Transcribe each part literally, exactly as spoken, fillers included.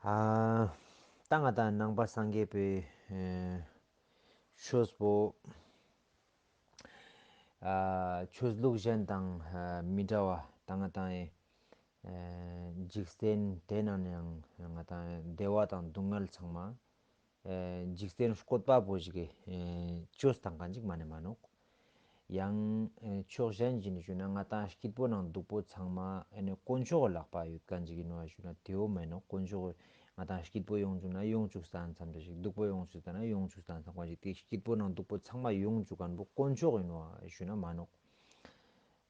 ཨ། ད་ང་དང་ནང་པ་སངས་རྒྱས་པའི་ཨེ་ཆོས་པོ། ཨ། ཆོས་ལུགས་གཞན་དང་ཨ་མི་འདྲ་བ། ད་ང་དང་ཨེ་འཇིག་རྟེན་དེ་ནང་ནའང་ང་དང་བདེ་བ་དང་སྡུག་བསྔལ་ཚང་མ་ཨེ་འཇིག་རྟེན་བཀོད་པ་པོ་ཞིག་གི་ཨེ་བཅོས་བཏང་མཁན་ཅིག་མ་ནས་མ་ནོག། ཡང་ཨེ་ཕྱོགས་གཞན་ཞིག་ནས་ཞུས་ན་ང་དང་སྐྱིད་པོ་ནང་སྡུག་པོ་ཚང་མ་ཨེ་ནི་དཀོན་མཆོག་གི་ལག་པ་ཡོད་མཁན་ཅིག་ཡིན་ནོ་ཞུས་ན་དེའོ་མེན་ནོག། དཀོན་མཆོག་གི་ང་དང་སྐྱིད་པོ་ཡོང་བཅུག་ན་ཡོང་བཅུག་སྟངས་ཙམ་ཞིག། སྡུག་པོ་ཡོང་བཅུག་ན་ཡོང་བཅུག་སྟངས་ཙམ་ཞིག། དེ་སྐྱིད་པོ་ནང་སྡུག་པོ་ཚང་མ་ཡོང་བཅུག་མཁན་པོ་དཀོན་མཆོག་ཡིན་ནོ་ཞུས་ན་མ་ནོག།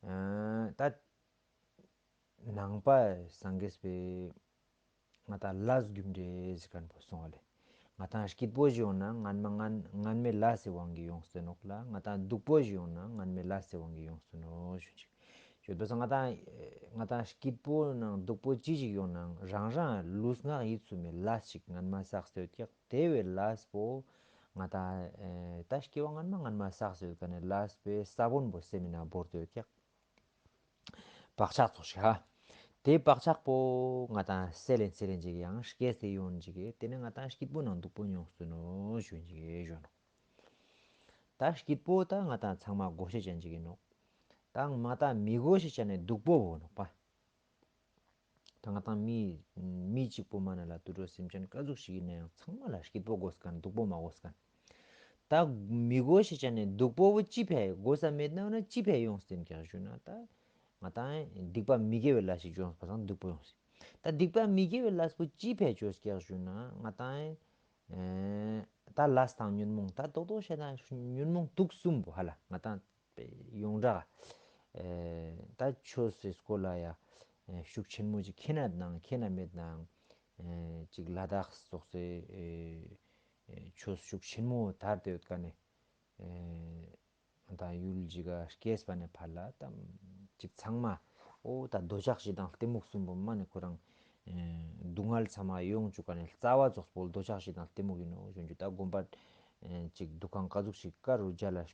ཨ། ད་ནང་པ་སངས་རྒྱས་པའི་ང་དང་ལས་རྒྱུ་འབྲས་ཟེར་མཁན་པོ་སོང་བ་ལས། ང་དང་སྐྱིད་པོ་ཞིག་ཡོང་ན་སྔན་མ་སྔན་སྔན་མའི་ལས་སི་དབང་གིས་ཡོང་སྟེ་ནོག་ལ། ང་དང་སྡུག་པོ་ཞིག་ཡོང་ན་སྔན་མའི་ལས་སི་དབང་གིས་ཡོང་སྟེ་ནོག་ཞུ་ཅིག། ཞུ་དུས་ང་དང་ང་དང་སྐྱིད་པོ་ནང་སྡུག་པོ་ཅི་ཞིག་ཡོང་ནའང་རང་རང་ལུས་ངག་ཡིད་གསུམ་མའི་ལས་ཞིག་སྔན་མ་བསགས་ཏེ་ཡོད་ཀྱག། དེ་བའི་ལས་པོ་ང་དང་ཨེ་ད་སྐྱེ་བ་སྔན་མ་སྔན་མ་བསགས་ཏེ་ཡོད་མཁན་ནི་ལས་པའི་ས་བོན་པོ་སེམས་ནང་བོར་ཏེ་ཡོད་ཀྱག། བག་ཆགས་ཚོགས་ཤིག་ཧ། དེ་བག་ཆགས་པོ་ང་དང་སེལ་ལེན་སེལ་ལེན་ཅིག་ཡང་སྐྱེས་ཏེ་ཡོང་ཅིག། དེ་ནས་ང་དང་སྐྱིད་པོ་ནང་སྡུག་པོ་མྱོང་སྟེ་ནོ་ཞུ་ཅིག་ཞུ་ནོ། ད་སྐྱིད་པོ་ད་ང་དང་ཚང་མ་དགོས་ཤེས་ཅན་ཅིག་ཡིན་ནོག། ད་ང་དང་མི་དགོས་ཤེས་ཅན་ནི་སྡུག་པོ་བོ་ནོག་པ། ད་ང་དང་མི་མི་གཅིག་པོ་མ་ན་ལ་དུད་འགྲོ་སེམས་ཅན་ག་ཟུག་ཞིག་ཡིན་ན་ཡང་ཚང་མ་ལ་སྐྱིད་པོ་དགོས་མཁན་སྡུག་པོ་མ་དགོས་མཁན། ད་མི་དགོས་ཤེས་ཅན་ནི་སྡུག་པོ་བོ་ཅི་ཕི་དགོས་ས་མེད་ན་ན་ཅི་ཕི་ཡོང་སྟེ་ཀྱག་ཞུ་ན། ད་ང་དང་སྡིག་པ་མི་དགེ་བའི་ལས་ཤིག་བྱུང་བ་སང་སྡུག་པོ་ཡོང་སྲིད། ད་སྡིག་པ་མི་དགེ་བའི་ལས་པོ་ཅི་ཕི་བཅོས་ཀྱག་ཞུ་ན་ང་དང་ཨེ་ད་ལས་དང་ཉོན་མོངས། ད་རྡོག་རྡོག་བཤད་ན་ཉོན་མོངས་དུག་གསུམ་པོ་ཧ་ལ་ང་དང་ཡོངས་གྲགས་ཨེ་ད་ཆོས་སི་སྐོར་ལ་ཡ་ཨེ་ཤུགས་ཆེན་མོ་ཅིག་མཁྱེན་ན་ནང་མཁྱེན་ན་མེད་ནའང་ཨེ་ཅིག་ལ་དྭགས་སོགས་སི་ཨེ་ཨེ་ཆོས་ཤུགས་ཆེན་མོ་དར་ཏེ་ཡོད་མཁན་ནི་ཨེ་ད་ཡུལ་ཅིག་ག་སྐྱེས་པ་ནས་ཕར་ལ་ད་ཅིག་ཚང་མ་ཨོ་ད་འདོད་ཆགས་ཞེ་སྡང་གཏི་མུག་གསུམ་པོ་མ་ནས་ཁོ་རང་ཨེ་སྡུག་བསྔལ་ཚང་མ་ཡོང་བཅུག་ག་ནས་རྩ་བ་རྫོགས་པོ་འདོད་ཆགས་ཞེ་སྡང་གཏི་མུག་ཡིན་ནོ་ཞུ་རྒྱུ། ད་དགོན་པ་ཨེ་ཅིག་འདུ་ཁང་ག་ཟུག་ཞིག་ཀ་རུ་མཇལ་ལ་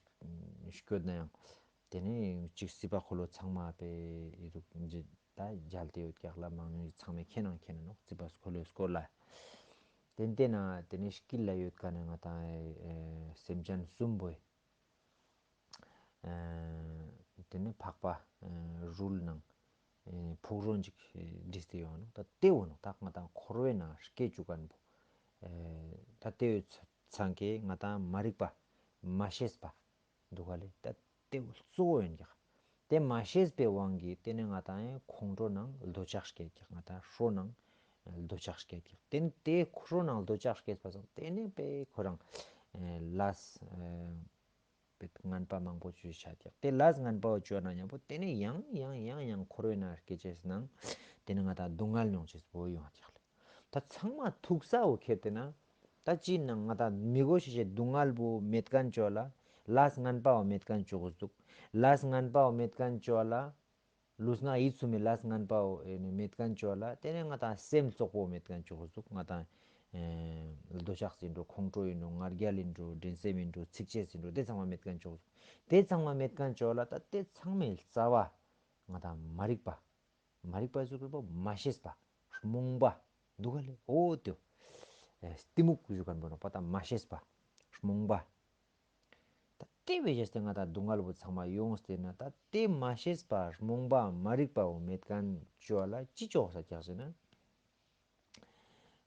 སྐྱོད་ན་ཡང་དེ་ནས་ཅིག་སྲིད་པ་འཁོར་ལོ་ཚང་མ་པའི་རུ་ད་མཇལ་ད་མཇལ་ཏེ་ཡོད་ཀྱག་ལ། མང་ཉུང་ཚང་མས་མཁྱེན་ནང་མཁྱེན་ནོག་སྲིད་པ་འཁོར་ལོའི་སྐོར་ལ། དེ་ལྟས་ན་དེ་ནས་དཀྱིལ་ལ་ཡོད་མཁན་ནི་ང་དང་ཨེ་སེམས་ཅན་གསུམ་པོ་ཨེ་དེ་ནས་འཕགས་པ་ཨེ་རུལ་ནང་ཨེ་ཕུག་རོན་ཅིག་བསྒྲིགས་ཏེ་ཡོང་ནོག། ད་དེ་འོ་ནོག་ད་ང་དང་འཁོར་བའི་ནང་སྐྱེ་བཅུག་མཁན་པོ་ཨེ་ད་དེ་ཚང་གི་ང་དང་མ་རིག་པ་མ་ཤེས་པ་འདུག་ག་ལེ། ད་དེ་གཙོ་བོ་ཡིན་ཀྱག། དེ་མ་ཤེས་པའི་དབང་གིས་དེ་ནས་ང་དང་ཁོང་ཁྲོ་ནང་འདོད་ཆགས་སྐྱེ་ཀྱག། ང་དང་ཧྲོ་ནང་འདོད་ཆགས་སྐྱེ་ཀྱག། དེ་ནས་དེ་ཧྲོ་ནང་འདོད་ཆགས་སྐྱེས་པ་སང་དེ་ནས་པས་ཁོ་རང་ཨེ་ལས་ཨེ་པས་ངན་པ་མང་པོ་བཅོས་ཆ་ཀྱག། དེ་ལས་ངན་པ་བཅོས་ན་མཉམ་པོ་དེ་ནས་ཡང་ཡང་ཡང་ཡང་འཁོར་བའི་ནང་སྐྱེ་ཅེས་ནང་དེ་ནས་ང་དང་སྡུག་བསྔལ་མྱོང་ཅེས་པོ་ཡོང་ཀྱག་ལེ། ད་ཚང་མ་ཐུག་ས་འོ་ཁྱེར་ཏེ་ན། ད་ཅི་ནང་ང་དང་མི་དགོས་ཤེས་ཤེས་སྡུག་བསྔལ་པོ་མེད་མཁན་བཅོ་ལ། ལས་ངན་པའོ་མེད་མཁན་བཅོ་དགོས་འདུག། ལས་ངན་པའོ་མེད་མཁན་བཅོ་ལ། ལུས་ངག་ཡིད་གསུམ་མའི་ལས་ངན་པའོ་ཨེ་ནི་མེད་མཁན་བཅོ་ལ། དེ་ནས་ང་དང་སེམས་བཙོག་པོ་མེད་མཁན་བཅོ་དགོས་འདུག། ང་དང་ཨེ་འདོད་ཆགས་ཡིན་འགྲོ། ཁོང་ཁྲོ་ཡིན་འགྲོ། ང་རྒྱལ་ཡིན་འགྲོ། འགྲན་སེམས་ཡིན་འགྲོ། ཚིག་ཆེས་ཡིན་འགྲོ། དེ་ཚང་མ་མེད་མཁན་བཅོ་དགོས་འདུག། དེ་ཚང་མ་མེད་མཁན་བཅོ་ལ། ད་དེ་ཚང་མའི་རྩ་བ་ང་དང་མ་རིག་པ། མ་རིག་པ་ཟེར་མཁན་པོ་མ་ཤེས་པ། རྨོངས་པ་འདུག་ག་ལེ། འོ་དེ་ཨེ་གཏི་མུག་ཟེར་མཁན་པོ་ནོག་པ། ད་མ་ཤེས་པ། རྨོངས་པ། ད་དེ་བས་བྱས་ཏེ་ང་དང་སྡུག་བསྔལ་པོ་ཚང་མ་ཡོང་སྟེ་ན། ད་དེ་མ་ཤེས་པ་རྨོངས་པ་མ་རིག་པའོ་མེད་མཁན་བཅོ་ལ་ཅི་བཅོ་ས་ཀྱག་ཟེར་ན།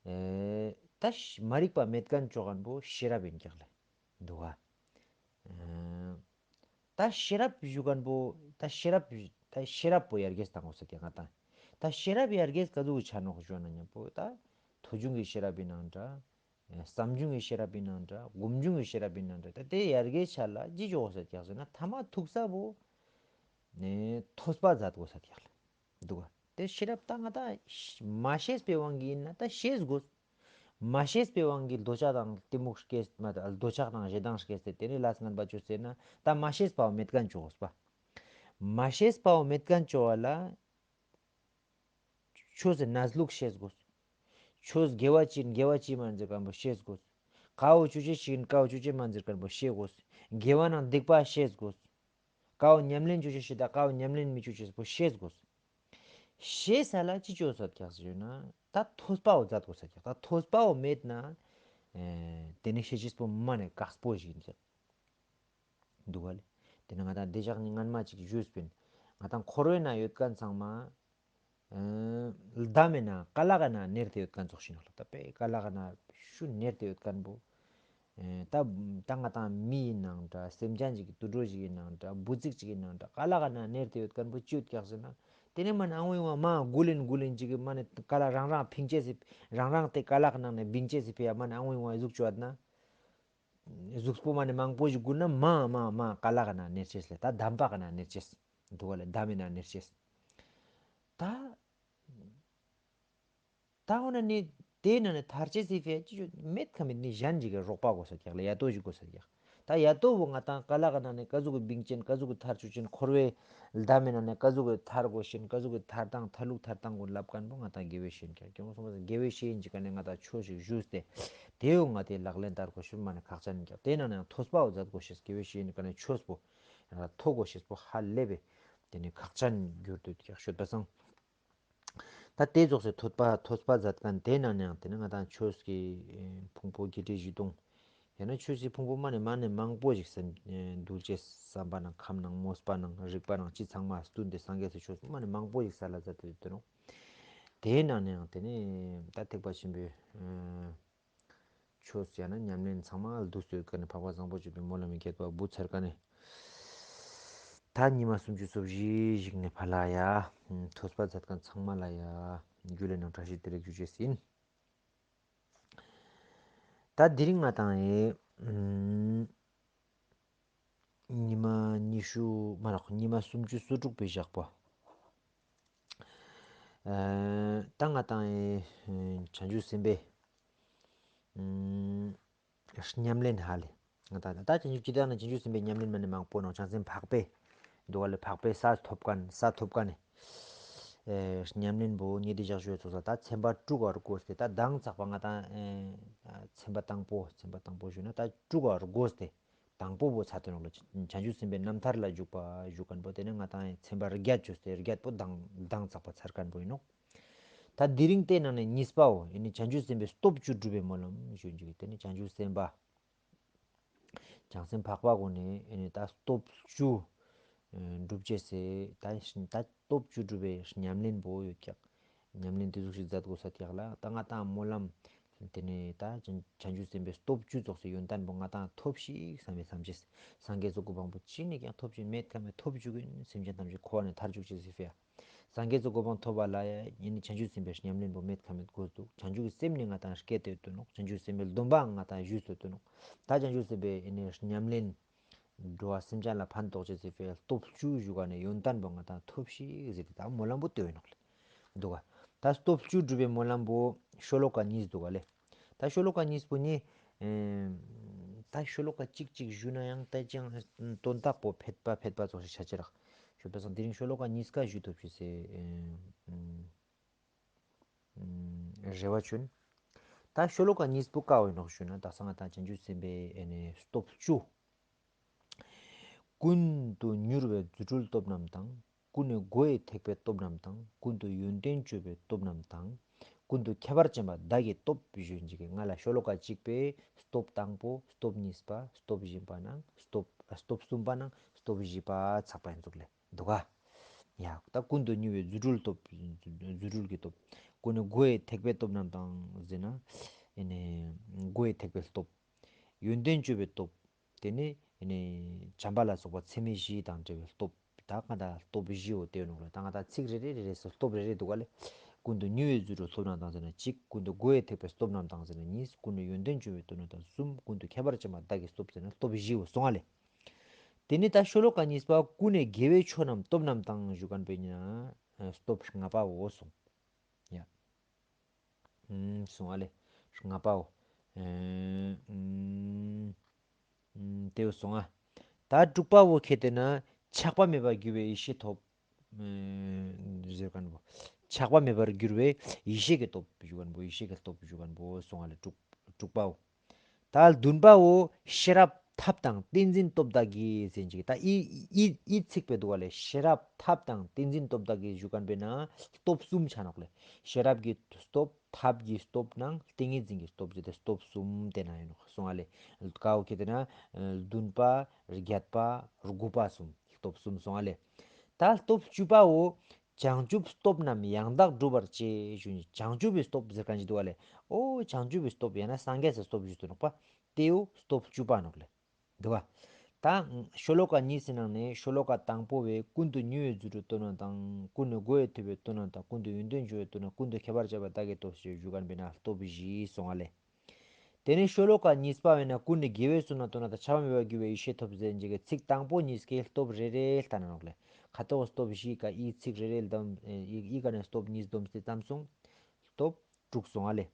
ཨེ་ད་ཤ་མ་རིག་པ་མེད་མཁན་བཅོ་མཁན་པོ་ཤེས་རབ་ཡིན་ཀྱག་ལེ། འདུག་ག། ཨེ་ད་ཤེས་རབ་ཞུ་མཁན་པོ་ད་ཤེས་རབ་ད་ཤེས་རབ་པོ་ཡར་རྒྱས་བཏང་དགོས་ས་ཀྱག་ང་དང་། ད་ཤེས་རབ་ཡར་རྒྱས་ག་ཟུག་ཆ་ནོག་ཞུ་ན་མཉམ་པོ་ད་མཐོ་འབྱུང་གི་ཤེས་རབ་ཡིན་ནའང་འདྲ། བསམ་བྱུང་གི་ཤེས་རབ་ཡིན་ནའང་འདྲ། སྒོམ་བྱུང་གི་ཤེས་རབ་ཡིན་ནའང་འདྲ། ད་དེ་ཡར་རྒྱས་ཆ་ལ་ཅི་བཅོ་དགོས་ས་ཀྱག་ཟེར་ན། ཐ་མ་ཐུག་ས་པོ་ནས་ཐོས་པ་མཛད་དགོས་ས་ཀྱག་ལེ། འདུག་ག། དེ་ཤེས་རབ་ད་ང་དང་མ་ཤེས་པའི་དབང་གིས་ཡིན་ན་ད་ཤེས་དགོས། མ་ཤེས་པའི་དབང་གིས་འདོད་ཆགས་དང་གཏི་མུག་སྐྱེས་མ་ད་འདོད་ཆགས་དང་ཞེ་སྡང་སྐྱེས་ཏེ་དེ་ནས་ལས་ངན་པ་བཅོས་ཟེར་ན། ད་མ་ཤེས་པའོ་མེད་མཁན་བཅོ་དགོས་པ། མ་ཤེས་པའོ་མེད་མཁན་བཅོ་བ་ལ། ཆོས་སི་གནས་ལུགས་ཤེས་དགོས། ཆོས་དགེ་བ་ཅི་ཡིན་དགེ་བ་ཅི་མིན་ཟེར་མཁན་པོ་ཤེས་དགོས། དཀའ་བ་ཅོ་ཅེས་ཅི་ཡིན་དཀའ་བ་ཅོ་ཅེས་མིན་ཟེར་མཁན་པོ་ཤེས་དགོས། དགེ་བ་ནང་སྡིག་པ་ཤེས་དགོས། དཀའ་བ་ཉམས་ལེན་ཅོ་ཅེས་ཤེས་དང་དཀའ་བ་ཉམས་ལེན་མི་ཅོ་ཅེས་པོ་ཤེས་དགོས། ཤེས་ས་ལ་ཅི་བཅོས་ས་ཀྱག་ཟེར་ན། ད་ཐོས་པའོ་མཛད་དགོས་ས་ཀྱག་ད་ཐོས་པའོ་མེད་ན། ཨེ། དེ་ནི་ཤེས་བྱེད་པོ་མ་ནས་དཀགས་པོ་ཞིག་ཡིན་ཀྱག་འདུག་ག་ལེ། དེ་ནི་ང་དང་བདེ་འཇགས་ནི་སྔན་མ་ཅིག་ཞུས་པིན། ང་དང་འཁོར་བའི་ནང་ཡོད་མཁན་ཚང་མ། ཨེ། ལྡམ་མེ་ན་ཀ་ལག་ན་ནེར་ཏེ་ཡོད་མཁན་ཙོགས་ཤིག་ནོག་ལ། ད་པེ་ཀ་ལག་ན་ཤུ་ནེར་ཏེ་ཡོད་མཁན་པོ། ཨེ། ད་ད་ང་དང་མི་ཡིན་ནང་འདྲ། སེམས་ཅན་ཅིག་གི་དུད་འགྲོ་ཞིག་ཡིན་ནང་འདྲ། འབུ་ཙིག་ཅིག་ཡིན་ནང་འདྲ། ཀ་ལག་ན་ནེར་ཏེ་ཡོད་མཁན་པོ་ཅི་ཡོད་ཀྱག་ཟེར་ན། དེ་ནས་མ་ནས་ཨང་ཝི་ཝང་མ་གུ་ལིན་གུ་ལིན་ཅིག་གི་མ་ནས་ཀ་ལག་རང་རང་ཕིང་ཅེས་སི། རང་རང་དེ་ཀ་ལག་ནང་ནས་བིང་ཅེས་སི་ཕི་ཡ་མ་ནས་ཨང་ཝི་ཝང་གཟུགས་ཅོ་ཨད་ན། གཟུགས་པོ་མ་ནས་མང་པོ་ཞིག་གུ་ན་མ་མ་མ་ཀ་ལག་ན་ནེར་ཅེས་ལེ། ད་ལྡམ་པ་ག་ན་ནེར་ཅེས། འདུག་ག་ལེ། ལྡམ་མེ་ན་ནེར་ཅེས། ད། ད་འོ་ན་ནི་དེའི་ནང་ནས་ཐར་ཅེས་སི་ཕི་ཡ་ཅི་ཅོ་མེད་ཁ་མེད་ནི་གཞན་ཅིག་གི་རོགས་པ་དགོས་ས་ཀྱག་ལ། ཡ་ཏོ་ཞིག་དགོས་ས་ཀྱག་ད་ཡ་ཏོ་བོ་ང་དང་ཀ་ལག་གི་ནང་ནས་ཀ་ཟུག་གི་བིང་ཅན། ཀ་ཟུག་གི་ཐར་ཅུ་ཅན། འཁོར་བའི་ལྡམ་མེ་ནང་ནས་ཀ་ཟུག་གི་ཐར་དགོས་ཤེན། ཀ་ཟུག་གི་ཐར་སྟངས་ཐར་ལུགས་ཐར་སྟངས་གོ་ལབ་མཁན་པོ་ང་དང་དགེ་བའི་བཤེས་གཉེན་ཀྱག་ཀྱང་སོང་པ་དགེ་བའི་བཤེས་གཉེན་གྱི་ཀ་ནས་ང་དང་ཆོས་ཤིག་ཞུས་ཏེ། དེའོ་ང་དེ་ལག་ལེན་བསྟར་དགོས་ཤེན་མ་ནས་ཁག་ཅན་ཀྱག་དེ་ནང་ནས་ཐོས་པའོ་མཛད་དགོས་ཤེས། དགེ་བའི་བཤེས་གཉེན་ཀ་ནས་ཆོས་པོ་ཐོ་དགོས་ཤེས་པོ་ཧ་ལས་པའི་དེ་ནས་ཁག་ཅན་གྱུར་དུ་ཀྱག་ཤོད་པ་སང་། ད་དེ་རྫོགས་སའི་ཐོས་པ་ཐོས་པ་མཛད་མཁན་དེ་ནང་ནས་ཡང་དེ་ནི་ང་དང་ཆོས་ཀྱི་ཕུང་པོ་བརྒྱད་ཁྲི་བཞི་སྟོང་། ཡང་ན་ཆོས་ཀྱི་ཕུང་པོ་མ་ནས་མ་ནས་མང་པོ་ཞིག་སེམས་འདུལ་བྱེད་བསམ་པ་ནང་ཁམས་ནང་མོས་པ་ནང་རིག་པ་ནང་ཅི་ཚང་མ་བསྟུན་ཏེ་སངས་རྒྱས་སི་ཆོས་མ་ནས་མང་པོ་ཞིག་ས་ལ་མཛད་དེ་ཡོད་དེ་ནོ། དེའི་ནང་ནས་ཡང་དེ་ནི་ད་ཐེག་པ་ཆེན་པོའི་ཆོས་ཡང་ན་ཉམས་ལེན་ཚང་མ་བསྡུས་ཏེ་ཡོད་ཀ་ནས་འཕགས་པ་བཟང་པོ་སྤྱོད་པའི་སྨོན་ལམ་གྱི་བརྒྱད་པ་བུ་ཚར་ཀ་ནས། ད་ཉི་མ་སུམ་ཅུ་སོ་བཞི་ཞིག་ནས་ཕར་ལ་ཡ། ཐོས་པ་མཛད་མཁན་ཚང་མ་ལ་ཡ། རྒྱུད་ལས་ནང་བཀྲ་ཤིས་བདེ་ལེགས་ཞུ་རྒྱུ་ཡིན། ད་དེ་རིང་ང་དང་ཨེ། ཉི་མ་ཉི་ཤུ་མ་ལགས་ཉི་མ་སུམ་ཅུ་སོ་དྲུག་པའི་ཞག་པོ། ཨེ། ད་ང་དང་ཨེ། བྱང་ཆུབ་སེམས་དཔའི། ཉམས་ལེན་ཧ་ལས། ང་ད་ད་བྱང་ཆུབ་ཅི་ལྟར་ན་བྱང་ཆུབ་སེམས་དཔའི་ཉམས་ལེན་མ་ནི་མང་པོ་ནང་བྱང་སེམས་འཕགས་པའི་འདུག་ག་ལས་འཕགས་པའི་ས་ཐོབ་མཁན་ས་ཐོབ་མཁན་ནི། ཨེ། ཉམས་ལེན་པོ་ཉེ་དུ་བཞག་ཞུ་ཚོགས་ས་ད་ཚན་པ་དྲུག་གར་བགོས་ཏེ་ད་མདང་ཚགས་པ་ང་དང་ཨེ། ཚན་པ་དང་པོ་ཚན་པ་དང་པོ་ཞུ་ན་ད་དྲུག་གར་བགོས་ཏེ་དང་པོ་བོ་ཚ་དོན་ལ་བྱང་ཆུབ་སེམས་དཔའི་རྣམ་ཐར་ལ་འཇུག་པ་ཞུ་མཁན་པོ་དེ་ནི་ང་དང་ཚན་པ་བརྒྱད་བཅོས་ཏེ་བརྒྱད་པོ་མདང་མདང་ཚགས་པ་ཚར་མཁན་པོ་ཡིན་ནོ། ད་དེ་རིང་དེ་ནང་ནས་གཉིས་པའོ་ཨེ་ནི་བྱང་ཆུབ་སེམས་དཔའི་སྟོབས་བཅུ་སྒྲུབ་པའི་སྨོན་ལམ་ཞུ་རྒྱུ་གི་དེ་ནི་བྱང་ཆུབ་སེམས་དཔའ། བྱང་སེམས་འཕགས་པ་གོ་ནས་ཨེ་ནི་ད་སྟོབས་བཅུ་སྒྲུབ་ཅེས་སེ་ད་ད་སྟོབས་བཅུ་སྒྲུབ་པའི་ཉམས་ལེན་པོ་ཡོད་ཀྱག་ཉམས་ལེན་དེ་ཟུག་ཞིག་མཛད་དགོས་ས་ཀྱག་ལ་ད་ང་དང་སྨོན་ལམ་དེ་ནས་ད་བྱང་ཆུབ་སེམས་དཔའི་སྟོབས་བཅུ་ཙོགས་སེ་ཡོན་ཏན་པོ་ང་དང་ཐོབ་ཤིག་བསམ་པའི་བསམ་ཅེས་སངས་རྒྱས་སུ་གོ་འཕང་པོ་ཅི་ནས་ཀྱང་ཐོབ་ཅིག་མེད་ཀ་མེད་ཐོབ་བཅུག་གིན་སེམས་ཅན་ཐམས་ཅད་འཁོར་བ་ནས་ཐར་བཅུག་ཅེས་སི་ཕི་ཡ། སངས་རྒྱས་སུ་གོ་འཕང་ཐོབ་པ་ལ་ཡ་ཡིན་ནི་བྱང་ཆུབ་སེམས་དཔའི་ཉམས་ལེན་པོ་མེད་ཁ་མེད་དགོས་འདུག་བྱང་ཆུབ་ཀྱི་སེམས་ནི་ང་དང་སྐྱེད་དེ་ཡོད་དོ་ནོག་བྱང་ཆུབ་སེམས་དཔའི་སྡོམ་པའང་ང་དང་ཞུས་སུ་ཡོད་དོ་ནོག་ད་བྱང་ཆུབ་སེམས་དཔའི་ཡིན་ནི་ཉམས་ལེན་འགྲོ་བ་སེམས་ཅན་ལ་ཕན་ཐོགས་ཅེས་སི་ཕི་ཡ་སྟོབས་བཅུ་ཞུ་ག་ནས་ཡོན་ཏན་པོ་ང་དང་ཐོབ་ཤིག་ཟེར་ཏེ་ད་སྨོན་ལམ་པོ་བཏོད་ཡོད་ནོག་ལེ། འདུག་ག་ད་སྟོབས་བཅུ་སྒྲུབ་པའི་སྨོན་ལམ་པོ་ཤོ་ལོ་ཀ་གཉིས་འདུག་ག་ལེ། ད་ཤོ་ལོ་ཀ་གཉིས་པོ་ནི། ཨེ། ད་ཤོ་ལོ་ཀ་གཅིག་གཅིག་ཞུ་ན་ཡང་ད་ཅང་དོན་དག་པོ་ཕེད་པ་ཕེད་པ་ཙོགས་ཤིག་ཆ་ཅི་རག་ཞུ་པ་སང་དེ་རིང་ཤོ་ལོ་ཀ་གཉིས་ཀ་ཞུ་ཐུབ་ཤིག་སེ། ཨེ། རེ་བ་བཅོལ། ད་ཤོ་ལོ་ཀ་གཉིས་པོ་ཀ་བའི་ནོག་ཞུ་ན་ད་སང་ང་དང་བྱང་ཆུབ་སེམས་དཔའི་ཨེ་ནི་སྟོབས་བཅུ། ཀུན་ཏུ་མྱུར་བའི་རྫུ་འཕྲུལ་སྟོབས་རྣམས་དང་། ཀུན་ནས་སྒོ་ཡི་ཐེག་པའི་སྟོབས་རྣམས་དང་། ཀུན་ཏུ་ཡོན་ཏན་སྤྱོད་པའི་སྟོབས་རྣམས་དང་། ཀུན་ཏུ་ཁྱད་པར་ཅན་པ་བདག་གི་སྟོབས་ཞུ་འཇིག་གི་ང་ལ་ཤོ་ལོ་ཀ་གཅིག་པའི་སྟོབས་དང་པོ་སྟོབས་གཉིས་པ་སྟོབས་བཞི་པ་ནང་སྟོབས་སྟོབས་གསུམ་པ་ནང་སྟོབས་བཞི་པ་ཚགས་པ་ཡིན་ཚུགས་ལེ་འདུག་ག་ཡ་ད་ཀུན་ཏུ་མྱུར་བའི་རྫུ་འཕྲུལ་སྟོབས་རྫུ་འཕྲུལ་གྱི་སྟོབས། ཀུན་ནས་སྒོ་ཡི་ཐེག་པའི་སྟོབས་རྣམས་དང་ཟེར་ན། ཨེ་ནི་སྒོ་ཡི་ཐེག་པའི་སྟོབས། ཡོན་ཏན་སྤྱོད་པའི་སྟོབས། དེ་ནས་ཨེ་ནི་བྱམས་པ་ལ་སོགས་པ་ཚད་མེད་བཞི་དང་བྲལ་བའི་སྟོབས། ད་ག་ད་སྟོབས་བཞི་བོ་དེ་ནོག་ལ་ད་ང་ད་ཚིག་རེ་རེ་རེ་རེ་སོ་སྟོབས་རེ་རེ་འདུག་ག་ལེ། ཀུན་ཏུ་མྱུར་བའི་རྫུ་འཕྲུལ་སྟོབས་རྣམས་དང་ཟེར་ན་གཅིག་ཀུན་ཏུ་སྒོ་ཡི་ཐེག་པའི་སྟོབས་རྣམས་དང་ཟེར་ན་གཉིས། ཀུན་ཏུ་ཡོན་ཏན་སྤྱོད་པའི་སྟོབས་རྣམས་དང་གསུམ། ཀུན་ཏུ་ཁྱད་པར་ཅན་པ་བདག་གི་སྟོབས་ཟེར་ན་སྟོབས་བཞི་བོ་སོང་ང་ལེ། དེ་ནས་ད་ཤོ་ལོ་ཀ་གཉིས་པ་ཀུན་ནས་དགེ་བའི་ཆོས་རྣམས་སྟོབས་རྣམས་དང་ཞུ་མཁན་པའི་ཉ་སྟོབས་ལྔ་པ་བོ་སོང་། ཡ། ཨུམ། སོང་ཨ་ལེ། ལྔ་པའོ། ཨེ། ཨུམ། ཨུམ། དེའུ་སོང་ཨ། ད་དྲུག་པ་བོ་ཁེ་དེ་ན་ཆགས་པ་མེད་པར་གྱུར་པའི་ཡེ་ཤེས་ཐོབ། ཨེ། ཟེར་མཁན་པོ། ཆགས་པ་མེད་པར་གྱུར་པའི་ཡེ་ཤེས་ཀྱི་སྟོབས་ཞུ་མཁན་པོ་ཡེ་ཤེས་ཀྱི་སྟོབས་ཞུ་མཁན་པོ་སོང་ཨ་ལེ་དྲུག་དྲུག་པའོ། ད་བདུན་པའོ་ཤེས་རབ་ ཐབས་དང་ཏིང་འཛིན་སྟོབས་དག་གིས་ཟེར་གྱི་ད་ཨི་ཨི་ཨི་ཚིག་པའི་འདུག་བ་ལས། ཤེས་རབ་ཐབས་དང་ཏིང་འཛིན་སྟོབས་དག་གིས་ཞུ་མཁན་པས་ན་སྟོབས་གསུམ་ཆ་ནོག་ལས། ཤེས་རབ་ཀྱི་སྟོབས། ཐབས་ཀྱི་སྟོབས་ནང་ཏིང་ངེ་འཛིན་གྱི་སྟོབས་ཟེར་ཏེ་སྟོབས་གསུམ་དེ་ན་ཡོད་ནོག་སོང་ང་ལས། ཀའོ་ཁེ་དེ་ན་བདུན་པ། བརྒྱད་པ། དགུ་པ་གསུམ། སྟོབས་གསུམ་སོང་ང་ལས། ད་སྟོབས་བཅུ་པའོ། བྱང་ཆུབ་སྟོབས་རྣམས་ཡང་དག་སྒྲུབ་པར་བྱེད་ཞུ་ནི། བྱང་ཆུབ་པའི་སྟོབས་ཟེར་མཁན་ཞིག་འདུག་བ་ལས། ཨོ་བྱང་ཆུབ་པའི་སྟོབས་ཡང་ན་སངས་རྒྱས་སི་སྟོབས་ཞུ་དུ་ནོག་པ། དེའོ་སྟོབས་བཅུ་པ་ནོག་ལས། འདུག་བ། ད་ཤོ་ལོ་ཀ་གཉིས་སི་ནང་ནས་ཤོ་ལོ་ཀ་དང་པོ་བས་ཀུན་ཏུ་མྱུར་བའི་རྫུ་འཕྲུལ་སྟོན་པ་དང་། ཀུན་ནས་བསྒོ་བས་ཐུབ་པའི་སྟོན་པ་དང་། ཀུན་ཏུ་ཡོན་ཏན་འབྱུང་བའི་སྟོན་པ། ཀུན་ཏུ་ཁྱད་པར་བྱེད་པ་དག་གི་སྟོབས་ཞེས་ཞུ་མཁན་པས་ན་སྟོབས་བཞི་སོང་ང་ལས། དེ་ནས་ཤོ་ལོ་ཀ་གཉིས་པ་བས་ན་ཀུན་ནས་དགེ་བའི་བསོད་ནམས་སྟོན་པ་དང་། འཆི་བ་མེད་པར་འགྱུར་བའི་ཡེ་ཤེས་ཐོབ་ཟེར་གྱི་ཚིག་དང་པོ་གཉིས་ཀའི་སྟོབས་རེ་རེ་ལྟ་ན་ནོག་ལས། ཁ་ཐོག་སྟོབས་བཞི་ཀ་ཨི་ཚིག་རེ་རེ་བསྡོམས། ཨི་ཨི་ཀ་ནས་སྟོབས་གཉིས་བསྡོམས་ཏེ་ཙམ་སོང་། སྟོབས་དྲུག་སོང་ང་ལས།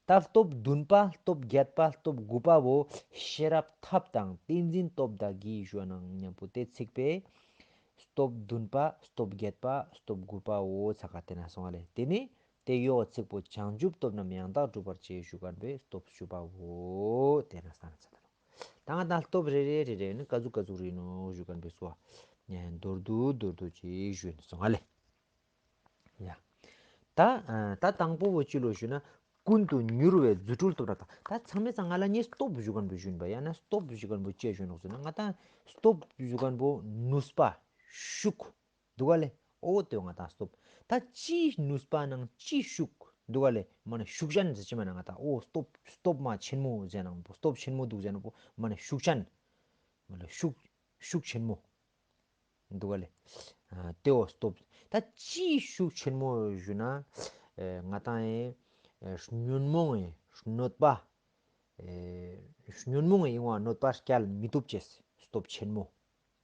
ད་སྟོབས་བདུན་པ། སྟོབས་བརྒྱད་པ། སྟོབས་དགུ་པ་བོ་ཤེས་རབ་ཐབས་དང་ཏིང་འཛིན་སྟོབས་དག་གིས་ཞུ་ན་མཉམ་པོ་དེ་ཚིག་པས། སྟོབས་བདུན་པ། སྟོབས་བརྒྱད་པ། སྟོབས་དགུ་པའོ་ཚ་ཁ་དེ་ན་སོང་ང་ལས། དེ་ནས་དེ་ཡོག་ཚིག་པོ་བྱང་ཆུབ་སྟོབས་རྣམས་ཡང་དག་སྒྲུབ་པར་བྱེད་ཞུ་མཁན་པས་སྟོབས་བཅུ་པའོ་དེ་ན་སང་ཚ་དེ་ནོག་ད་ང་ད་སྟོབས་རེ་རེ་རེ་རེ་ནི་ཀ་ཟུག་ཀ་ཟུག་རེ་ནོག་ཞུ་མཁན་པས་སོ། མདོར་བསྡུས་མདོར་བསྡུས་ཅིག་ཞུ་ནི་སོང་ང་ལས། ཡ། ད་ཨ་ད་དང་པོ་བོ་ཅི་ལོ་ཞུ་ན། ཀུན་ཏུ་མྱུར་བའི་རྫུ་འཕྲུལ་སྟོབས་རྣམས་དང་། ད་ཚང་མས་ཚང་ང་ལ་ངས་སྟོབས་ཞུ་མཁན་པོ་ཞུ་ཡིན་པ་ཡང་ན་སྟོབས་ཞུ་མཁན་པོ་ཅི་ཞུ་ནོག་ཟེར་ན། ང་ད་སྟོབས་ཞུ་མཁན་པོ་ནུས་པ། ཤུགས། འདུག་ག་ལས། ཨོ་དེ་ང་ད་སྟོབས། ད་ཅི་ནུས་པ་ནང་ཅི་ཤུགས། འདུག་ག་ལས། མ་ནི་ཤུགས་ཅན་ཟེར་ཅི་མ་ན་ང་ད་ཨོ་སྟོབས་སྟོབས་མ་ཆེན་མོ་ཟེར་ནང་པོ་སྟོབས་ཆེན་མོ་འདུག་ཟེར་ནང་པོ་མ་ནི་ཤུགས་ཅན། མ་ནི་ཤུགས་ཤུགས་ཆེན་མོ། འདུག་ག་ལས། ཨ་དེའོ་སྟོབས། ད་ཅིའི་ཤུགས་ཆེན་མོ་ཞུ་ན། ཨེ་ང་ཏང་ཨེ་ཨེ་ཉོན་མོངས་ཨེ་གནོད་པ། ཨེ་ཉོན་མོངས་ཨེ་ཡིན་བ་གནོད་པ་བསྐྱལ་མི་ཐུབ་ཅེས་སྟོབས་ཆེན་མོ།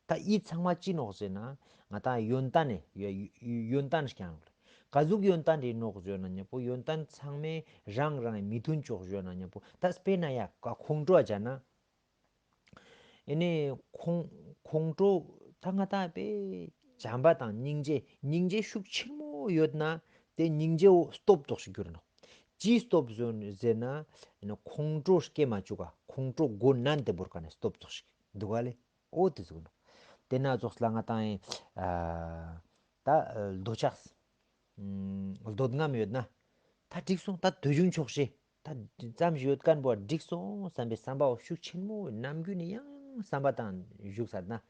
ད་ཨི་ཚང་མ་ཅི་ནོག་ཟེར་ན། ང་ཏང་ཡོན་ཏན་ཨེ་ཡོ་ཡོན་ཏན་རྐྱང་རེད། ག་ཟུག་ཡོན་ཏན་རེད་ནོག་ཟེར་ན་ཉམ་པོ་ཡོན་ཏན་ཚང་མས་རང་རང་ཨེ་མི་མཐུན་ཕྱོགས་ཟེར་ན་ཉམ་པོ་ད་དཔེར་ན་ཡ་ཀ་ཁོང་ཁྲོ་བྱ་ན། ཨེ་ནས་ཁོང་ཁོང་ཁྲོ་ད་ང་ཏང་དཔེ་བྱམས་པ་དང་སྙིང་རྗེ་སྙིང་རྗེ་ཤུགས་ཆེན་མོ་ཡོད་ན་དེ་སྙིང་རྗེ་བོ་སྟོབས་ཙོགས་ཤིག་གྱུར་ནོག་ཅིའི་སྟོབས་ཟེར་ཟེར་ན། ཨེ་ནས་ཁོང་ཁྲོ་སྐྱེ་མ་བཅུག་ག་ཁོང་ཁྲོ་མགོ་ནན་ཏེ་བོར་ཀ་ནས་སྟོབས་ཙོགས་ཤིག་འདུག་ག་ལེ། ཨོ་དེ་ཟུག་ནོག་དེ་ན་ཙོགས་ལ་ང་ཏང་ཨེ་ཨ་ད་འདོད་ཆགས། ཨུམ། འདོད་རྔམ་ཡོད་ན། ད་འགྲིག་སོང་ད་དུས་རྒྱུན་ཆོག་ཤེས། ད་ཙམ་ཞིག་ཡོད་མཁན་པོ་འགྲིག་སོང་བསམ་པའི་བསམ་པའོ་ཤུགས་ཆེན་མོ་ནམ་རྒྱུན་ནས་ཡང་བསམ་པ་དང་བཞུགས་ས་ན།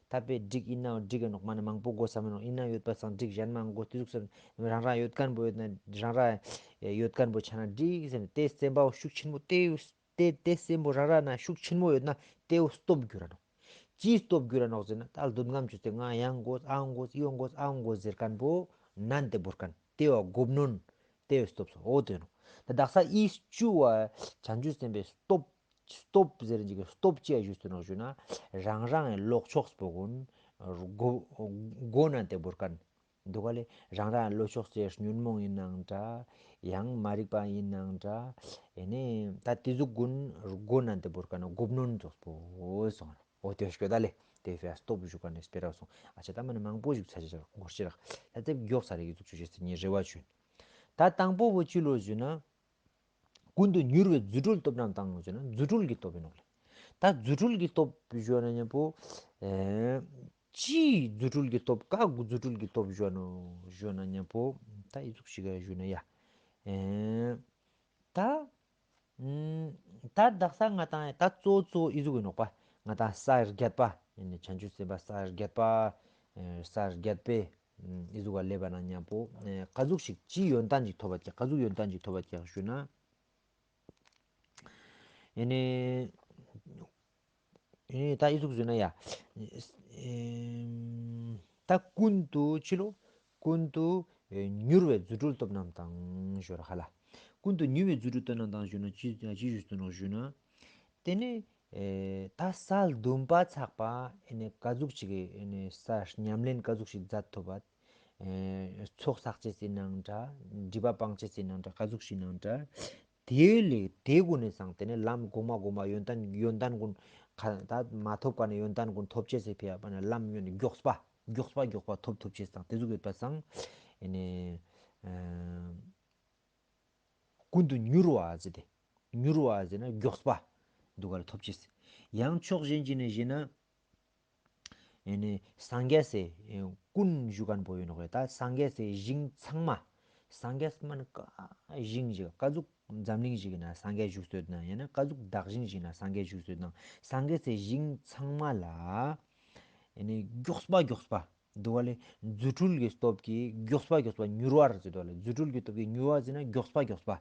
ད་དཔེ་འགྲིག་ཡིན་ནའོ་འགྲིག་གི་ནོག་མ་ནི་མང་པོ་དགོས་བསམ་མི་ནོག་ཡིན་ན་ཡོད་པ་སང་འགྲིག་གཞན་མང་དགོས་དུས་ཟུག་བསམ་རང་རང་ཡོད་མཁན་པོ་ཡོད་ན་རང་རང་ཡོད་མཁན་པོ་ཆ་ན་འགྲིག་བསམ་དེ་བསམ་པའོ་ཤུགས་ཆེན་མོ་དེ་དེ་དེ་བསམ་པོ་རང་རང་ན་ཤུགས་ཆེན་མོ་ཡོད་ན་དེའོ་སྟོབས་འགྱུར་ར་ནོག་ཅིའི་སྟོབས་འགྱུར་ར་ནོག་ཟེར་ན་ད་འདོད་རྔམ་བཅུག་སྟེ་ང་ཡང་དགོས་ཨང་དགོས་ཨི་ཡོང་དགོས་ཨང་དགོས་ཟེར་མཁན་པོ་ནན་ཏེ་བོར་མཁན་དེ་བ་སྒོམ་ནོན་དེ་བའི་སྟོབས་སོ་འོ་དེ་ནོག་ད་དག་ས་ཨི་བཅུ་བ་བྱང་ཆུབ་སེམས་དཔའི་སྟོབས་སྟོབས་ཟེར་གྱི་སྟོབས་ཅི་ཡ་ཞུས་སུ་ནོག་ཞུ་ན་རང་རང་ལོག་ཕྱོགས་པོ་ཀུན་སྒོ་སྒོ་ནན་ཏེ་བོར་མཁན། འདུག་ག་ལེ། རང་རང་ལོ་ཕྱོགས་སུ་ཉོན་མོངས་ཡིན་ནའང་འདྲ། ཡང་མ་རིག་པ་ཡིན་ནའང་འདྲ། ཨེ་ནས་ད་དེ་ཟུག་ཀུན་སྒོ་ནན་ཏེ་བོར་མཁན་སྒོམ་ནོན་ཙོགས་པོ་སོང་། འོ་དེ་ཞུ་ད་ལེ། དེ་ཕྱིར་སྟོབས་ཞུ་མཁན་ནས་སྤེ་ར་སོང་། ཨ་ཆ་ད་མ་ནི་མང་པོ་ཞིག་ཚ་ཆ་ཆ་འགོར་ཅི་རག་ད་དེ་མགྱོགས་ས་རེ་གི་ཟུག་ཆུ་ཆེ་སི་ཉེ་རེ་བ་ཆུན། ད་དང་པོ་བོ་ཅི་ལོ་ཞུ་ན། ཀུན་ཏུ་མྱུར་བའི་རྫུ་འཕྲུལ་སྟོབས་རྣམས་དང་ཟེར་ན་རྫུ་འཕྲུལ་གྱི་སྟོབས་ཡིན་ནོག་ལེ། ད་རྫུ་འཕྲུལ་གྱི་སྟོབས་ཞུ་ན་མཉམ་པོ། ཨེ། ཅིའི་རྫུ་འཕྲུལ་གྱི་སྟོབས་ཀ་གུ་རྫུ་འཕྲུལ་གྱི་སྟོབས་ཞུ་ནོ་ཞུ་ན་མཉམ་པོ། ད་ཨི་ཟུག་ཞིག་ག་ཞུ་ན་ཡ། ཨེ། ད། ཨུམ། ད་དག་ས་ང་ཏང་ད་གཙོ་གཙོ་ཨི་ཟུག་ཡིན་ནོག་པ། ང་ཏང་ས་བརྒྱད་པ། ཨེ་ནི་བྱང་ཆུབ་སེམས་དཔའ་ས་བརྒྱད་པ། ཨེ་ས་བརྒྱད་པའི། ཨི་ཟུག་ག་སླེབས་པ་ན་མཉམ་པོ། ཨེ་ག་ཟུག་ཞིག་ཅི་ཡོན་ཏན་ཅིག་ཐོབ་པ་ཀྱག་ག་ཟུག་ཡོན་ཏན་ཅིག་ཐོབ་པ་ཀྱག་ཞུ་ན། ཨེ་ནི། ཨེ་ནི་ད་ཨི་ཟུག་ཞུ་ན་ཡ། ཨེམ། ད་ཀུན་ཏུ་ཅི་ལོ། ཀུན་ཏུ་ཨེ་མྱུར་བའི་རྫུ་འཕྲུལ་སྟོབས་རྣམས་དང་ཞུ་ར་ཧ་ལ། ཀུན་ཏུ་མྱུར་བའི་རྫུ་འཕྲུལ་སྟོབས་རྣམས་དང་ཞུ་ན་ཅི་ཅི་ཞུ་སྟོན་རོགས་ཞུ་ན། དེ་ནི། ཨེ་ད་ས་བདུན་པ་ཚགས་པ་ཨེ་ནི་ག་ཟུག་ཅིག་གི་ཨེ་ནི་ས་ཉམས་ལེན་ག་ཟུག་ཅིག་མཛད་ཐུབ་པ། ཨེ་ཚོགས་བསགས་ཅེས་ཟེར་ནའང་འདྲ། སྒྲིབ་པ་སྤང་ཅེས་ཟེར་ནའང་འདྲ། ག་ཟུག་ཅིག་ནའང་འདྲ། དེ་ལས་དེ་ཀུན་ནས་སང་དེ་ནི་ལམ་གོང་མ་གོང་མ་ཡོན་ཏན་ཡོན་ཏན་ཀུན་ཁ་ད་མ་ཐོབ་ཀ་ནས་ཡོན་ཏན་ཀུན་ཐོབ་ཅེས་ཟེར་ཕེ་ཡ་པ་ནི་ལམ་ཡོན་མགྱོགས་པ་མགྱོགས་པ་མགྱོགས་པ་ཐོབ་ཐོབ་ཅེས་སང་དེ་ཟུག་ཡོད་པ་སང་ཨེ་ནི། ཨེ། ཀུན་ཏུ་མྱུར་བ་ཟེར་ཏེ། མྱུར་བ་ཟེར་ན་མགྱོགས་པ། འདུག་ག་ལ་ཐོབ་ཅེས། ཡང་ཕྱོགས་གཞན་གཅིག་ནས་བཞེད་ན། ཨེ་ནས་སངས་རྒྱས་སེ་ཀུན་ཞུ་མཁན་པོ་ཡོད་ནོག་ལེ། ད་སངས་རྒྱས་སེ་ཞིང་ཚང་མ། སངས་རྒྱས་མན་ཀ་ཞིང་ཞིག་ཀ་ཟུག་འཛམ་གླིང་ཞིག་ན་སངས་རྒྱས་བཞུགས་སོད་ན་ཡང་ན་ཀ་ཟུག་བདག་ཞིང་ཞིག་ན་སངས་རྒྱས་བཞུགས་སོད་ན་སངས་རྒྱས་སེ་ཞིང་ཚང་མ་ལ། ཨེ་ནས་མགྱོགས་པ་མགྱོགས་པ། འདུག་བ་ལས། རྫུ་འཕྲུལ་གྱི་སྟོབས་ཀྱིས་མགྱོགས་པ་མགྱོགས་པ་མྱུར་བར་ཟེར་དོ་ལ། རྫུ་འཕྲུལ་གྱི་སྟོབས་ཀྱིས་མྱུར་བར་ཟེར་ན་མགྱོགས་པ་མགྱོགས་པ།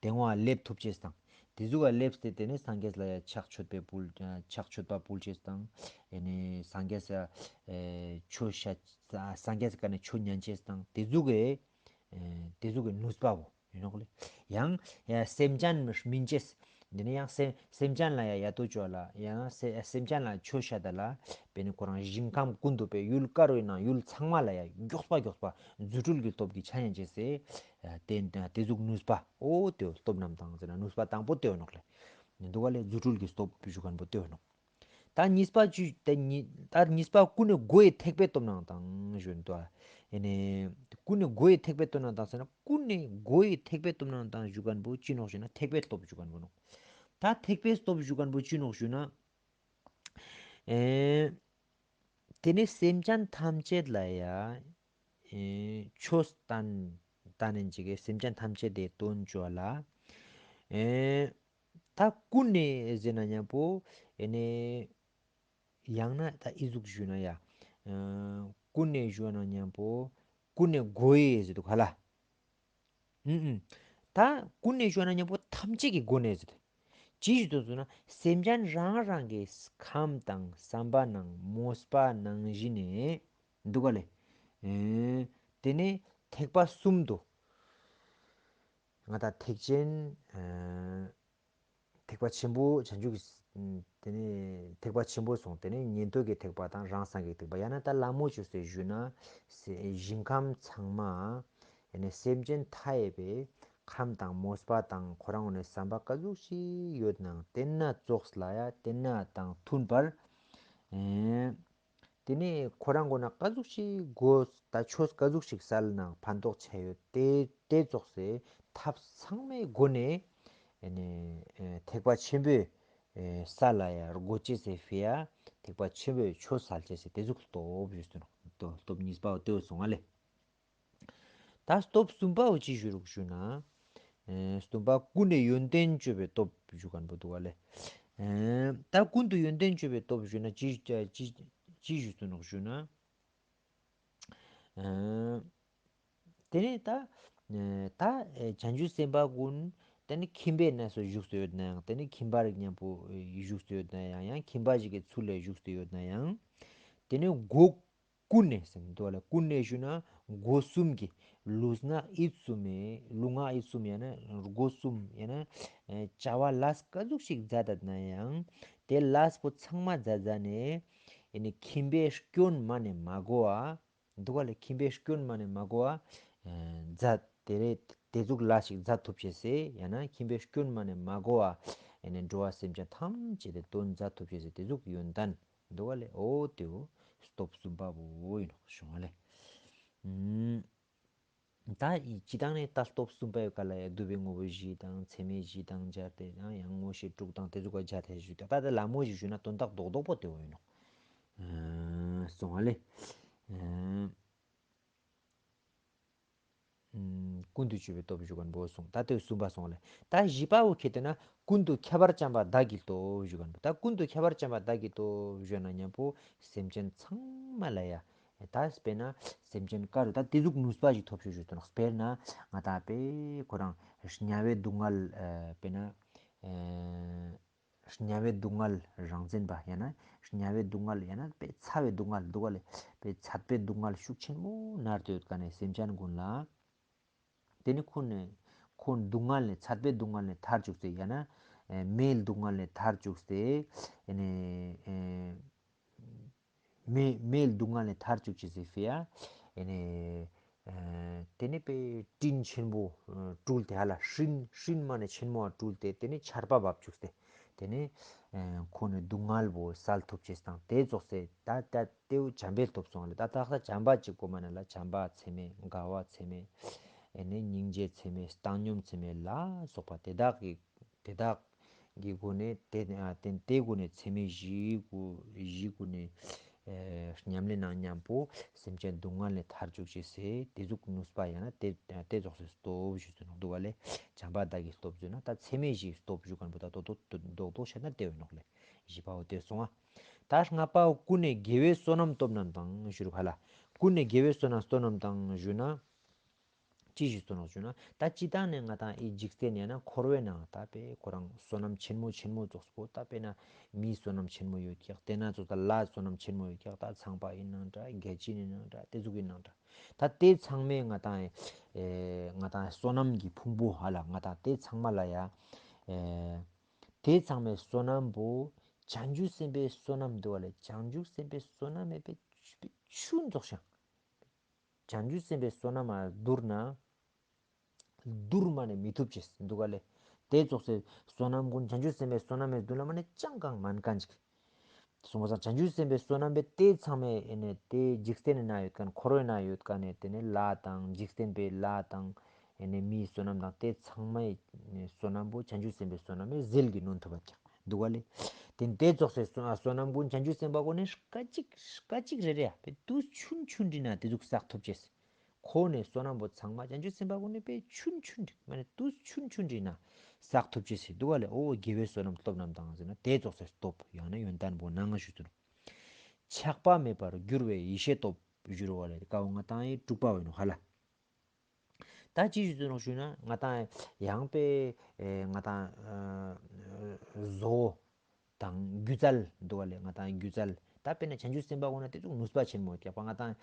དེ་ངོ་ལ་སླེབས་ཐུབ་ཅེས་དང་། དེ་ཟུག་ག་སླེབས་ཏེ་དེ་ནས་སངས་རྒྱས་ལ་ཡ་ཕྱག་མཆོད་པའི་ཕུལ་ཕྱག་མཆོད་པ་ཕུལ་ཅེས་དང་། ཨེ་ནས་སངས་རྒྱས་ས་ཨེ་ཆོས་བཤད་སངས་རྒྱས་ཀ་ནས་ཆོས་ཉན་ཅེས་དང་དེ་ཟུག་གི་ཨེ་དེ་ཟུག་གི་ནུས་པ་བོ། ཡིན་ནོག་ལེ། ཡང་ཡ་སེམས་ཅན་སྨིན་ཅེས། འདི་ནི་ཡང་སེམས་སེམས་ཅན་ལ་ཡ་ཡ་ཏོ་ཅོ་ལ་ཡང་སེ་སེམས་ཅན་ལ་ཆོས་བཤད་ད་ལ། དཔེ་ནི་ཁོ་རང་ཞིང་ཁམས་ཀུན་ཏུ་པའི་ཡུལ་དཀར་བའི་ནང་ཡུལ་ཚང་མ་ལ་ཡ་མགྱོགས་པ་མགྱོགས་པ་རྫུ་འཕྲུལ་གྱི་སྟོབས་ཀྱིས་ཆ་ཡན་ཅེས་སེ། དེ་དེ་ཟུག་ནུས་པ་ཨོ་དེའོ་སྟོབས་རྣམས་དང་ཟེར་ན་ནུས་པ་དང་པོ་དེའོ་ནོག་ལེ། ནི་འདུག་ག་ལེ་རྫུ་འཕྲུལ་གྱི་སྟོབས་ཞུ་མཁན་པོ་དེའོ་ནོག་ད་གཉིས་པ་ཅུ་དེ་གཉིས་ད་གཉིས་པ་ཀུན་ནས་སྒོ་ཡི་ཐེག་པའི་སྟོབས་རྣམས་དང་ཞུ་འདུག་ཨེ་ནས་ཀུན་ནས་སྒོ་ཡི་ཐེག་པའི་སྟོབས་རྣམས་དང་ཟེར་ན་ཀུན་ནས་སྒོ་ཡི་ཐེག་པའི་སྟོབས་རྣམས་དང་ཞུ་མཁན་པོ་ཅི་ནོག་ཞུ་ན་ཐེག་པའི་སྟོབས་ཞུ་མཁན་པོ་ནོག་ད་ཐེག་པའི་སྟོབས་ཞུ་མཁན་པོ་ཅི་ནོག་ཞུ་ན། ཨེ། དེ་ནས་སེམས་ཅན་ཐམས་ཅད་ལ་ཡ། ཨེ། ཆོས་བསྟན་བསྟན་ནས་ཅིག་གི་སེམས་ཅན་ཐམས་ཅད་དེ་དོན་བཅོ་ལ། ཨེ། ད་ཀུན་ནས་ཟེར་ན་མཉམ་པོ། ཨེ་ནས། ཡང་ན་ད་ཨི་ཟུག་ཞུ་ན་ཡ། ཨེ། ཀུན་ནས་ཞུ་ན་མཉམ་པོ། ཀུན་ནས་སྒོ་ཡི་ཟེར་དུ་ག་ལ། ཨུ་ཨུ། ད་ཀུན་ནས་ཞུ་ན་མཉམ་པོ་ཐམས་ཅད་ཀྱི་སྒོ་ནས་ཟེར། ཅི་ཞིག་ཏུ་ཟེར་ན་སེམས་ཅན་རང་རང་གི་ཁམས་དང་བསམ་པ་ནང་མོས་པ་ནང་བཞིན་ནས་འདུག་ག་ལེ། ཨེ། དེ་ནས་ཐེག་པ་གསུམ་དུ། ང་དང་ཐེག་ཆེན། ཨེ། ཐེག་པ་ཆེན་པོ་བྱང་ཆུབ་ཀྱི། དེ་ནས་ཐེག་པ་ཆེན་པོ་སོང་དེ་ནས་ཉན་ཐོས་ཀྱི་ཐེག་པ་དང་རང་སངས་རྒྱས་ཐེག་པ་ཡང་ན་ད་ལ་མོ་ཆོས་སེ་ཞུས་ན། སེ་ཞིང་ཁམས་ཚང་མ། ཡང་ན་སེམས་ཅན་མཐའ་ཡས་པའི་ཁམས་དང་མོས་པ་དང་ཁོ་རང་ངོས་ནས་བསམ་པ་ག་ཟུག་ཞིག་ཡོད་ནའང་དེ་ན་ཙོགས་ལ་ཡ་དེ་ན་དང་མཐུན་པར། ཨེ། དེ་ནས་ཁོ་རང་མགོ་ན་ག་ཟུག་ཞིག་དགོས་ད་ཆོས་ག་ཟུག་ཞིག་སལ་ན་ཕན་ཐོགས་ཆེ་ཡོད་དེ་དེ་ཙོགས་སེ་ཐབས་ཚང་མའི་སྒོ་ནས་ཨེ་ནས་ཨེ་ཐེག་པ་ཆེན་པོའི་ཨེ་ས་ལ་ཡ་སྒོ་ཅེས་སེ་ཕི་ཡ་ཐེག་པ་ཆེན་པོའི་ཆོས་སལ་ཅེས་སེ་དེ་ཟུག་སྟོབས་ཞུས་སོང་། སྟོབས་སྟོབས་གཉིས་པའོ་དེའོ་སོང་ང་ལེ། ད་སྟོབས་གསུམ་པའོ་ཅི་ཞུ་རུག་ཞུ་ན། ཨེ་གསུམ་པ་ཀུན་ནས་ཡོན་ཏན་སྤྱོད་པའི་སྟོབས་ཞུ་མཁན་པོ་འདུག་ག་ལེ། ཨེ་ད་ཀུན་ཏུ་ཡོན་ཏན་སྤྱོད་པའི་སྟོབས་ཞུ་ན་ཅི་ཅི་ཅི་ཞུ་ཚུལ་ནོག་ཞུ་ན། ཨེ་དེ་ནས་ད་ཨེ་ད་ཨེ་བྱང་ཆུབ་སེམས་དཔའ་ཀུན་དེ་ནི་ཁྱིམ་པའི་གནས་སུ་བཞུགས་སུ་ཡོད་ན་ཡང་དེ་ནི་ཁྱིམ་པ་རིགས་མཉམ་པོ་བཞུགས་སུ་ཡོད་ན་ཡང་ཡང་ཁྱིམ་པ་ཞིག་གི་ཚུལ་ལས་བཞུགས་སུ་ཡོད་ན་ཡང་དེ་ནི་སྒོ་ཀུན་ནས་ཟེར་འདུག་ལ། ཀུན་ནས་ཞུ་ན་སྒོ་གསུམ་གྱི་ལུས་ངག་ཡིད་གསུམ་མའི་ལུས་ངག་ཡིད་གསུམ་ཡང་ན་སྒོ་གསུམ་ཡང་ན་ཨེ་བྱ་བ་ལས་ག་ཟུག་ཞིག་མཛད་ད་ན་ཡང་དེ་ལས་པོ་ཚང་མ་མཛད་མཛད་ནས་ཨེ་ནི་ཁྱིམ་པའི་སྐྱོན་མ་ནས་མ་གོ་བ། འདུག་ག་ལས་ཁྱིམ་པའི་སྐྱོན་མ་ནས་མ་གོ་བ། ཨེ་མཛད་དེ་རེད་དེ་ཟུག་ལས་ཞིག་མཛད་ཐུབ་ཅེས་སེ་ཡང་ན་ཁྱིམ་པའི་སྐྱོན་མ་ནས་མ་གོ་བ། ཨེ་ནི་འགྲོ་བ་སེམས་ཅན་ཐམས་ཅད་དེ་དོན་མཛད་ཐུབ་ཅེས་སེ་དེ་ཟུག་ཡོན་ཏན། འདུག་ག་ལེ། ཨོ་དེའོ་སྟོབས་གསུམ་པ་བོ་ཡིན་ནོག་ཞུ་བ་ལེ། ཨུམ། ད་ཡི་སྤྱི་བཏང་ནས་ད་སྟོབས་གསུམ་པའི་སྐབས་ལ་ཡ་བསྡུ་བའི་དངོས་པོ་བཞི་དང་ཚད་མེད་བཞི་དང་སྦྱར་ཏེ་ཡང་ཡང་མངོན་ཤེས་དྲུག་དང་དེ་ཚོ་ཀ་སྦྱར་ཏེ་ཞུ་ད་ད་ལ་མོ་ཞིག་ཞུ་ན་དོན་དག་རྡོག་རྡོག་པོ་དེའོ་ཡིན་ནོག་ཨུམ། སོང་བ་ལེ། ཨུམ། ཀུན་ཏུ་སྤྱོད་པའི་སྟོབས་ཞུ་མཁན་པོ་སོང་། ད་ལྟོས་གསུམ་པ་སོང་ལེ། ད་བཞི་པ་བོ་ཁྱེད་ལྟ་ན་ཀུན་ཏུ་ཁྱབ་པར་བྱམས་པ་བདག་གིས་སྟོབས་ཞུ་མཁན་པོ། ད་ཀུན་ཏུ་ཁྱབ་པར་བྱམས་པ་བདག་གིས་སྟོབས་ཞུ་ན་མཉམ་པོ་སེམས་ཅན་ཚང་མ་ལ་ཡ། ད་དཔེར་ན་སེམས་ཅན་དཀར་རུ་ད་དེ་ཟུག་ནུས་པ་ཞིག་ཐོབ་ཤོག་ཞུ་དོན་དཔེར་ན་ང་ད་པེ་ཁོ་རང་དམྱལ་བའི་སྡུག་བསྔལ་དཔེར་ན། དམྱལ་བའི་སྡུག་བསྔལ་རང་མཚན་པ་ཡང་ན་དམྱལ་བའི་སྡུག་བསྔལ་ཡང་ན་དཔེ་ཚ་བའི་སྡུག་བསྔལ་འདུག་ག་ལེ། དཔེ་ཚ་བའི་སྡུག་བསྔལ་ཤུགས་ཆེན་མོ་མནར་ཏེ་ཡོད་མཁན་ནི་སེམས་ཅན་ཀུན་ལ། དེ་ནི་ཁོ་ནི་ཁོ་སྡུག་བསྔལ་ནས་ཚ་བའི་སྡུག་བསྔལ་ནས་ཐར་བཅུག་སྟེ་ཡང་ན་མེའི་སྡུག་བསྔལ་ནས་ཐར་བཅུག་སྟེ་ཡང་ནི། མེ་མེའི་སྡུག་བསྔལ་ནས་ཐར་བཅུག་ཅེས་ཟེར་ཕི་ཡ། ཨེ་ནས། ཨེ་དེ་ནས་པའི་སྤྲིན་ཆེན་པོ་ཨེ་སྤྲུལ་ཏེ་ཧ་ལ་སྤྲིན་སྤྲིན་མ་ནས་ཆེན་མོ་བ་སྤྲུལ་ཏེ་དེ་ནས་ཆར་པ་བབས་བཅུག་སྟེ། དེ་ནས་ཨེ་ཁོ་ནས་སྡུག་བསྔལ་བོ་སེལ་ཐུབ་ཅེས་དང་དེ་རྫོགས་སེ་ད་ད་དེའུ་བྱམས་པའི་ཐོབ་སོང་ལ་ད་ད་ཁ་བྱམས་པ་གཅིག་པོ་མ་ན་ལ་བྱམས་པ་ཚད་མེད་དགའ་བ་ཚད་མེད། ཨེ་ནས་སྙིང་རྗེ་ཚད་མེད་བཏང་སྙོམས་ཚད་མེད་ལ་སོགས་པ་དེ་དག་གི་དེ་དག་གི་སྒོ་ནས་དེ་ཨ་དེ་དེའི་སྒོ་ནས་ཚད་མེད་བཞིའི་སྒོ་བཞིའི་སྒོ་ནས་ཨེ་ཉམས་ལེན་གནང་མཉམ་པོ་སེམས་ཅན་སྡུག་བསྔལ་ནས་ཐར་བཅུག་ཅེས་ཟེར་དེ་ཟུག་ནུས་པ་ཡང་ན་དེ་དེ་རྫོགས་སའི་སྟོབས་ཞུ་ཚུལ་ནོག་འདུག་བ་ལས། བྱམས་པ་དག་གི་སྟོབས་ཟེར་ན་ད་ཚད་མེད་བཞིའི་སྟོབས་ཞུ་མཁན་པོ་ད་རྡོག་རྡོག་རྡོག་རྡོག་བཤད་ན་དེ་བས་ནོག་ལས། བཞི་པའོ་དེ་སོང་ཨ། ད་ལྔ་པའོ་ཀུན་ནས་དགེ་བའི་བསོད་ནམས་སྟོབས་རྣམས་དང་ཞུ་རུ་ཁ་ལ། ཀུན་ནས་དགེ་བའི་བསོད་ནམས་སྟོབས་རྣམས་དང་ཞུ་ན། ཅི་ཞིག་བསོད་ནམས་ཞུ་ན་ད་སྤྱི་བཏང་ནས་ང་དང་ཨི་འཇིག་རྟེན་ཡང་ན་འཁོར་བའི་ནང་ད་པས་ཁོ་རང་བསོད་ནམས་ཆེན་མོ་ཆེན་མོ་ཙོགས་པོ་ད་དཔེར་ན་མིའི་བསོད་ནམས་ཆེན་མོ་ཡོད་ཀྱག་དེ་ན་ཙོགས་ད་ལྷ་བསོད་ནམས་ཆེན་མོ་ཡོད་ཀྱག་ད་ཚངས་པ་ཡིན་ནང་འདྲ་བརྒྱ་བྱིན་ཡིན་ནང་འདྲ་དེ་ཟུག་ཡིན་ནང་འདྲ། ད་དེ་ཚང་མས་ང་དང་ཨེ་ང་དང་བསོད་ནམས་ཀྱི་ཕུང་པོ་ཧ་ལ་ང་དང་དེ་ཚང་མ་ལ་ཡ་ཨེ་དེ་ཚང་མའི་བསོད་ནམས་པོ་བྱང་ཆུབ་སེམས་དཔའི་བསོད་ནམས་འདུག་བ་ལས་བྱང་ཆུབ་སེམས་དཔའི་བསོད་ནམས་མེད་པའི་ཆུ་འཛོག་ཤང་། བྱང་ཆུབ་སེམས་དཔའི་བསོད་ནམས་མ་བསྡུར་ན། བསྡུར་མ་ནས་མི་ཐུབ་ཅེས་འདུག་ག་ལས། དེ་ཙོགས་སེ་བསོད་ནམས་ཀུན་བྱང་ཆུབ་སེམས་དཔའི་བསོད་ནམས་མེད་བསྡུར་ལ་མ་ནས་ཅང་གང་མན་ཀན་ཅིག་སོང་བ་སང་བྱང་ཆུབ་སེམས་དཔའི་བསོད་ནམས་པས་དེ་ཚང་མས་ཨེ་ནས་དེ་འཇིག་རྟེན་ནི་ན་ཡོད་མཁན་འཁོར་བའི་ན་ཡོད་མཁན་ནས་དེ་ནས་ལྷ་དང་འཇིག་རྟེན་པའི་ལྷ་དང་ཨེ་ནས་མིའི་བསོད་ནམས་དང་དེ་ཚང་མའི་བསོད་ནམས་པོ་བྱང་ཆུབ་སེམས་དཔའི་བསོད་ནམས་པས་ཟིལ་གྱིས་གནོན་ཐུབ་པ་ཀྱང་འདུག་ག་ལས། དེ་དེ་ཙོགས་སེ་བསོད་ནམས་ཀུན་བྱང་ཆུབ་སེམས་དཔའ་ཀུན་ནས་སྐད་ཅིག་སྐད་ཅིག་རེ་རེ་ཡ་དུས་ཆུན་ཆུན་འདྲི་ན་དེ་ཟུག་བསགས་ཐུབ་ཅེས། ཁོ་ནས་བསོད་ནམས་པོ་ཚང་མ་བྱང་ཆུབ་སེམས་དཔའ་ཀུན་ནས་པས་ཆུན་ཆུན་འདྲི་མ་ནས་དུས་ཆུན་ཆུན་འདྲི་ན་བསགས་ཐུབ་ཅེས་ཟེར་འདུག་ག་ལས། ཨོ་དགེ་བའི་བསོད་ནམས་སྟོབས་རྣམས་དང་ཟེར་ན་དེ་ཙོགས་སེ་སྟོབས་ཡང་ན་ཡོན་ཏན་པོ་ནང་ཞུ་ཚུལ། ཆགས་པ་མེད་པར་འགྱུར་བའི་ཡེ་ཤེས་སྟོབས་ཞུ་རུ་བ་ལས་ཀའོ་ང་དང་ཡི་དྲུག་པ་བས་ནོ་ཧ་ལ། ད་ཅི་ཞུ་ཚུལ་ནོ་ཞུ་ན་ང་དང་ཡང་པས་ང་དང་བཟོ་དང་སྒྱུ་རྩལ་འདུག་བ་ལས་ང་དང་སྒྱུ་རྩལ་ད་དཔེར་ན་བྱང་ཆུབ་སེམས་དཔའ་ཀུན་ནས་དེ་ཚོ་ནུས་པ་ཆེན་མོ་རྒྱག་པ་ང་དང་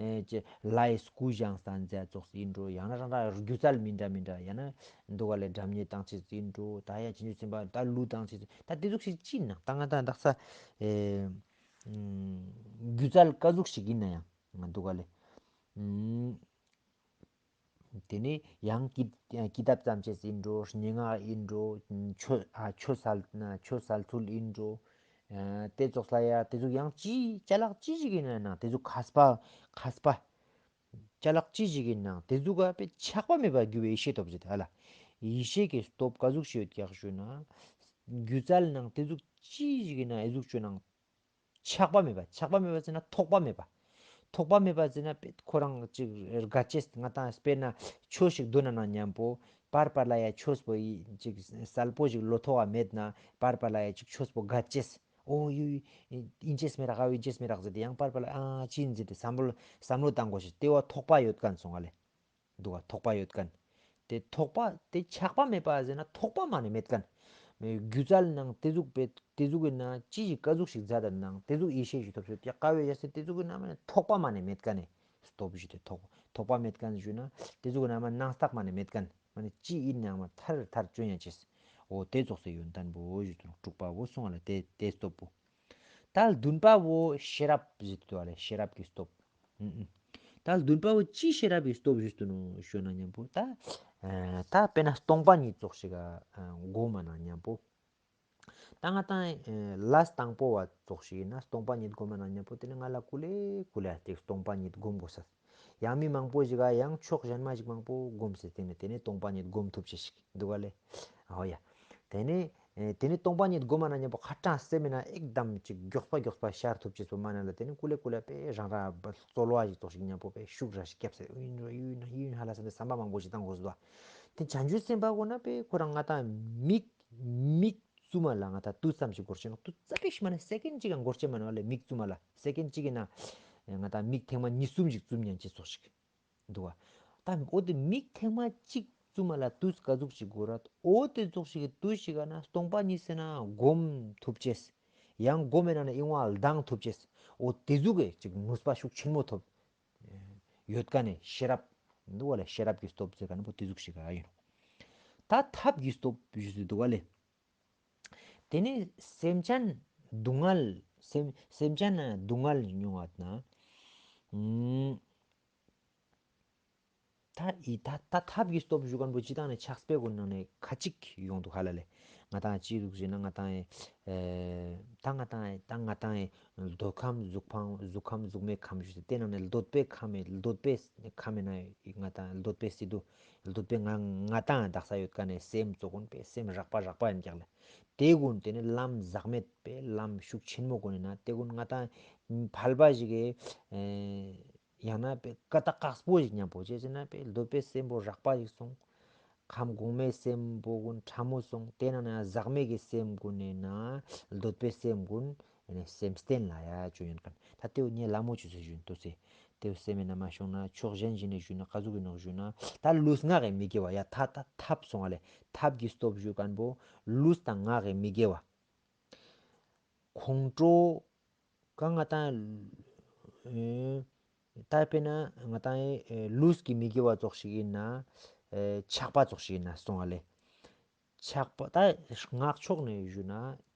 ཨེ་ཅེ་ལྷའི་སྐུ་བཞེངས་ས་མཛད་ཙོགས་ཡིན་འགྲོ་ཡང་ན་རང་རང་སྒྱུ་རྩལ་མི་འདྲ་མི་འདྲ་ཡང་ན་འདུག་བ་ལས་སྒྲ་སྙན་བཏང་ཆེད་ཡིན་འགྲོ་ད་ཡང་བྱང་ཆུབ་སེམས་དཔའ་ད་གླུ་བཏང་ཆེད་ད་དེ་ཚོ་ཞིག་ཅི་ན་ད་ང་དང་དག་ས་ཨེ་སྒྱུ་རྩལ་ག་ཟུག་ཞིག་ཡིན་ན་ཡང་ང་འདུག་བ་ལས། དེ་ནས་ཡང་ཀི་ཀི་དེབ་བརྩམས་བྱས་ཡིན་འགྲོ། སྙན་ངག་ཡིན་འགྲོ། ཆོས་ཨ་ཆོས་སལ་ཆོས་སལ་ཚུལ་ཡིན་འགྲོ། ཨ་དེ་ཙོགས་ལ་ཡ་དེ་ཚོ་ཡང་ཅི་ཅ་ལག་ཅི་ཞིག་ཡིན་ན་ནང་དེ་ཚོ་མཁས་པ་མཁས་པ་ཅ་ལག་ཅི་ཞིག་ཡིན་ནང་དེ་ཚོ་ག་པའི་ཆགས་པ་མེད་པར་འགྱུར་བའི་ཡེ་ཤེས་སྟོབས་ཟེར་ཏེ་ཧ་ལ། ཡེ་ཤེས་ཀྱི་སྟོབས་ག་ཟུག་ཞིག་ཡོད་ཀྱག་ཞུ་ན། སྒྱུ་རྩལ་ནང་དེ་ཚོ་ཅི་ཞིག་ཡིན་ན་ཨེ་ཟུག་ཞུ་ནང་ཆགས་པ་མེད་པ། ཆགས་པ་མེད་པ་ཟེར་ན་ཐོགས་པ་མེད་པ། ཐོགས་པ་མེད་པ་ཟེར་ན་པེ་ཁོ་རང་ཅིག་དགའ་ཅེས་ང་དང་དཔེར་ན་ཆོས་ཤིག་འདོན་ན་ན་མཉམ་པོ་པར་པར་ལ་ཡ་ཆོས་པོ་ཡི་ཅིག་གསལ་པོ་ཞིག་ལོ་ཐོག་ག་མེད་ན་པར་པར་ལ་ཡ་ཅིག་ཆོས་པོ་དགའ་ཅེས་ཨོ་ཡུ་ཡིན་ཅེས་མེད་རག་ཨ་ཡིན་ཅེས་མེད་རག་ཟེར་ཏེ་ཡང་པར་པར་ལ་ཨ་ཅི་ཡིན་ཟེར་ཏེ་བསམ་བློ་བསམ་བློ་བཏང་དགོས་ཤེས་ལྟེ་བ་ཐོགས་པ་ཡོད་མཁན་སོང་ང་ལེ། འདུག་ག་ཐོགས་པ་ཡོད་མཁན། དེ་ཐོགས་པ་དེ་ཆགས་པ་མེད་པ་ཟེར་ན་ཐོགས་པ་མ་ནས་མེད་མཁན། སྒྱུ་རྩལ་ནང་དེ་ཟུག་པའི་དེ་ཟུག་གི་ནང་ཅི་ཞིག་ག་ཟུག་ཞིག་མཛད་དམ་ནང་དེ་ཟུག་ཡེ་ཤེས་ཞིག་ཐོབ་ཤོད་ཀྱི་དཀའ་བའི་ཡ་སེ་དེ་ཟུག་གི་ནང་མ་ནས་ཐོགས་པ་མ་ནས་མེད་མཁན་ནས་སྟོབས་ཞུ་དེ་ཐོགས་ཐོགས་པ་མེད་མཁན་ཞུ་ན་དེ་ཟུག་གི་ནང་མ་ནང་རྟགས་མ་ནས་མེད་མཁན་མ་ནས་ཅི་ཡིན་ནའང་མ་ཐར་ཐར་བཅོ་ཡང་ཅེས། འོ་དེ་ཙོགས་སེ་ཡོན་ཏན་པོ་ཞུ་དུ་དྲུག་པ་བོ་སོང་བ་ལ་དེ་དེ་སྟོབས་པོ། ད་བདུན་པ་བོ་ཤེས་རབ་ཟེར་དུ་བ་ལས་ཤེས་རབ་ཀྱི་སྟོབས། ཨུ་ཨུ། ད་བདུན་པ་བོ་ཅི་ཤེས་རབ་ཀྱི་སྟོབས་ཞུ་དུ་ནོ་ཞུ་ན་མཉམ་པོ་ད། ཨ་ད་དཔེར་ན་སྟོང་པ་ཉིད་ཙོགས་ཤིག་ག་ཨ་སྒོམ་མ་ན་མཉམ་པོ། ད་ང་དང་ཨ་ལས་དང་པོ་བ་ཙོགས་ཤིག་ཡིན་ན་སྟོང་པ་ཉིད་སྒོམ་མ་ན་མཉམ་པོ་དེ་ནི་ང་ལ་ཀུ་ལེ་ཀུ་ལེ་དེ་སྟོང་པ་ཉིད་སྒོམ་དགོས་ས། ཡང་མི་མང་པོ་ཞིག་ག་ཡང་ཕྱོགས་གཞན་མ་ཞིག་མང་པོ་སྒོམ་ཟེར་དེ་ནི་དེ་ནི་སྟོང་པ་ཉིད་སྒོམ་ཐུབ་ཅེས་ཤིག་འདུག་ག་ལེ། ཨོ་ཡ། དེ་ནི་ཨེ་དེ་ནི་སྟོང་པ་ཉིད་སྒོམ་མ་ན་མཉམ་པོ་ཧ་ཅང་སེ་མི་ན་ཨེག་དམ་ཅིག་མགྱོགས་པ་མགྱོགས་པ་ཤར་ཐུབ་ཅེས་པོ་མ་ན་ལ་དེ་ནི་ཀུ་ལེ་པེ་རང་ར་རྩོལ་བ་ཞིག་ཙོགས་ཤིག་མཉམ་པོ་པེ་ཤུགས་ར་ཞིག་སྐྱབས་སེ་ཡུན་ཡུན་ཡུན་ཧ་ལ་ས་ནི་བསམ་པ་མང་པོ་ཞིག་བཏང་དགོས་སུ་དོ། དེ་བྱང་ཆུབ་སེམས་དཔའ་གོ་ན་པེ་ཁོ་རང་ང་དང་མིག་མིག་བཙུམ་མ་ལ་ང་དང་དུས་ཙམ་ཞིག་འགོར་ཆེ་ན་དུས་ཙམ་པེ་ཞིག་མ་ན་སེ་ཀེན་གཅིག་ག་འགོར་ཆེ་མ་ན་བ་ལེ་མིག་བཙུམ་མ་ལ་སེ་ཀེན་གཅིག་གི་ན་ང་དང་མིག་ཐེངས་མ་གཉིས་གསུམ་ཞིག་བཙུམ་ཉན་ཅེས་ཙོགས་ཤིག་འདུག་བ། ད་འོ་དེ་མིག་ཐེངས་མ་གཅིག་བཙུམ་མ་ལ་དུས་ག་ཟུག་ཞིག་འགོར་ར་འོ་དེ་ཟུག་ཞིག་གི་དུས་ཤིག་ག་ན་སྟོང་པ་ཉིད་ཟེར་ན་སྒོམ་ཐུབ་ཅེས། ཡང་སྒོམ་མེད་ན་ན་ཨིན་བ་ལྡང་ཐུབ་ཅེས། འོ་དེ་ཟུག་གི་ཅིག་ནུས་པ་ཤུགས་ཆེན་མོ་ཐོབ་ཡོད་ཀ་ནས་ཤེས་རབ་འདུག་བ་ལེ། ཤེས་རབ་ཀྱི་སྟོབས་ཟེར་ག་ན་པོ་དེ་ཟུག་ཞིག་ག་ཡིན། ད་ཐབས་ཀྱི་སྟོབས་ཞུ་ཟེར་འདུག་བ་ལེ། དེ་ནས་སེམས་ཅན་སྡུག་བསྔལ་སེམས་སེམས་ཅན་སྡུག་བསྔལ་མྱོང་བ་ན། ཨུམ། ད་ཨི་ད་ད་ཐབས་ཀྱི་སྟོབས་ཞུ་མཁན་པོ་སྤྱི་བཏང་ནས་ཕྱག་དཔེ་གོ་ནང་ནས་ཁ་ཅིག་ཡོང་འདུག་ཧ་ལ་ལས། ང་ཏང་ཅི་འདུག་ཟེར་ན་ང་ཏང་ཨེ་ད་ང་ཏང་ཨེ་ད་ང་ཏང་ཨེ་འདོད་ཁམས་གཟུགས་ཕང་གཟུགས་ཁམས་གཟུགས་མེད་ཁམས་ཞུ་ཟེར་དེ་ནང་ནས་འདོད་པའི་ཁམས་ཨེ་འདོད་པའི་ཁམས་ཨེ་ན་ང་ཏང་འདོད་པའི་སི་དུ་འདོད་པའི་ང་ང་ཏང་དག་ས་ཡོད་ཀ་ནས་སེམས་གཙོ་གོན་པའི་སེམས་རགས་པ་རགས་པ་ཡིན་ཀྱག་ལ། དེ་ཀུན་དེ་ནི་ལམ་ཟག་མེད་པའི་ལམ་ཤུགས་ཆེན་མོ་ཀུན་ཡིན་ན་དེ་ཀུན་ང་ཏང་ཕལ་པ་ཞིག་གི་ཨེ། ཡང་ན་པའི་ཀ་ཏ་ཀགས་པོ་ཞིག་མཉམ་པོ་བྱས་ཟེར་ན་པའི་འདོད་པའི་སེམས་པོ་རགས་པ་ཞིག་སོང་། ཁམས་གོང་མའི་སེམས་པོ་ཀུན་ཕྲ་མོ་སོང་། དེ་ནང་ན་ཡང་ཟག་མེད་ཀྱི་སེམས་ཀུན་ནས་ན་འདོད་པའི་སེམས་ཀུན་ནས་སེམས་རྟེན་ལ་ཡ་བཅོས་ཡོད་མཁན་ད་ལྟེའུ་ཉེ་ལ་མོ་ཆུ་ཚོད་བཞིན་དུ་ཚེ་ལྟེའུ་སེམས་མེད་ན་མ་བྱུང་ན་ཕྱོགས་གཞན་ཞིག་ནས་བཞུས་ན་ཀ་ཟུག་གི་ནོག་བཞུས་ན་ད་ལུས་ངག་གི་མི་དགེ་བ་ཡ་ཐ་ད་ཐབས་སོང་བ་ལས་ཐབས་ཀྱི་སྟོབས་ཞུ་མཁན་པོ་ལུས་དང་ངག་གི་མི་དགེ་བ། ཁོང་ཁྲོ་གང་ང་ཏང་ཨེ་ད་དཔེར་ན་ང་ཏང་ཨེ་ལུས་ཀྱི་མི་དགེ་བ་ཙོགས་ཤིག་ཡིན་ན་ཨེ་ཆགས་པ་ཙོགས་ཤིག་ཡིན་ན་སོང་བ་ལས། ཆགས་པ་ད་སྔགས་ཕྱོགས་ནས་ཞུ་ན་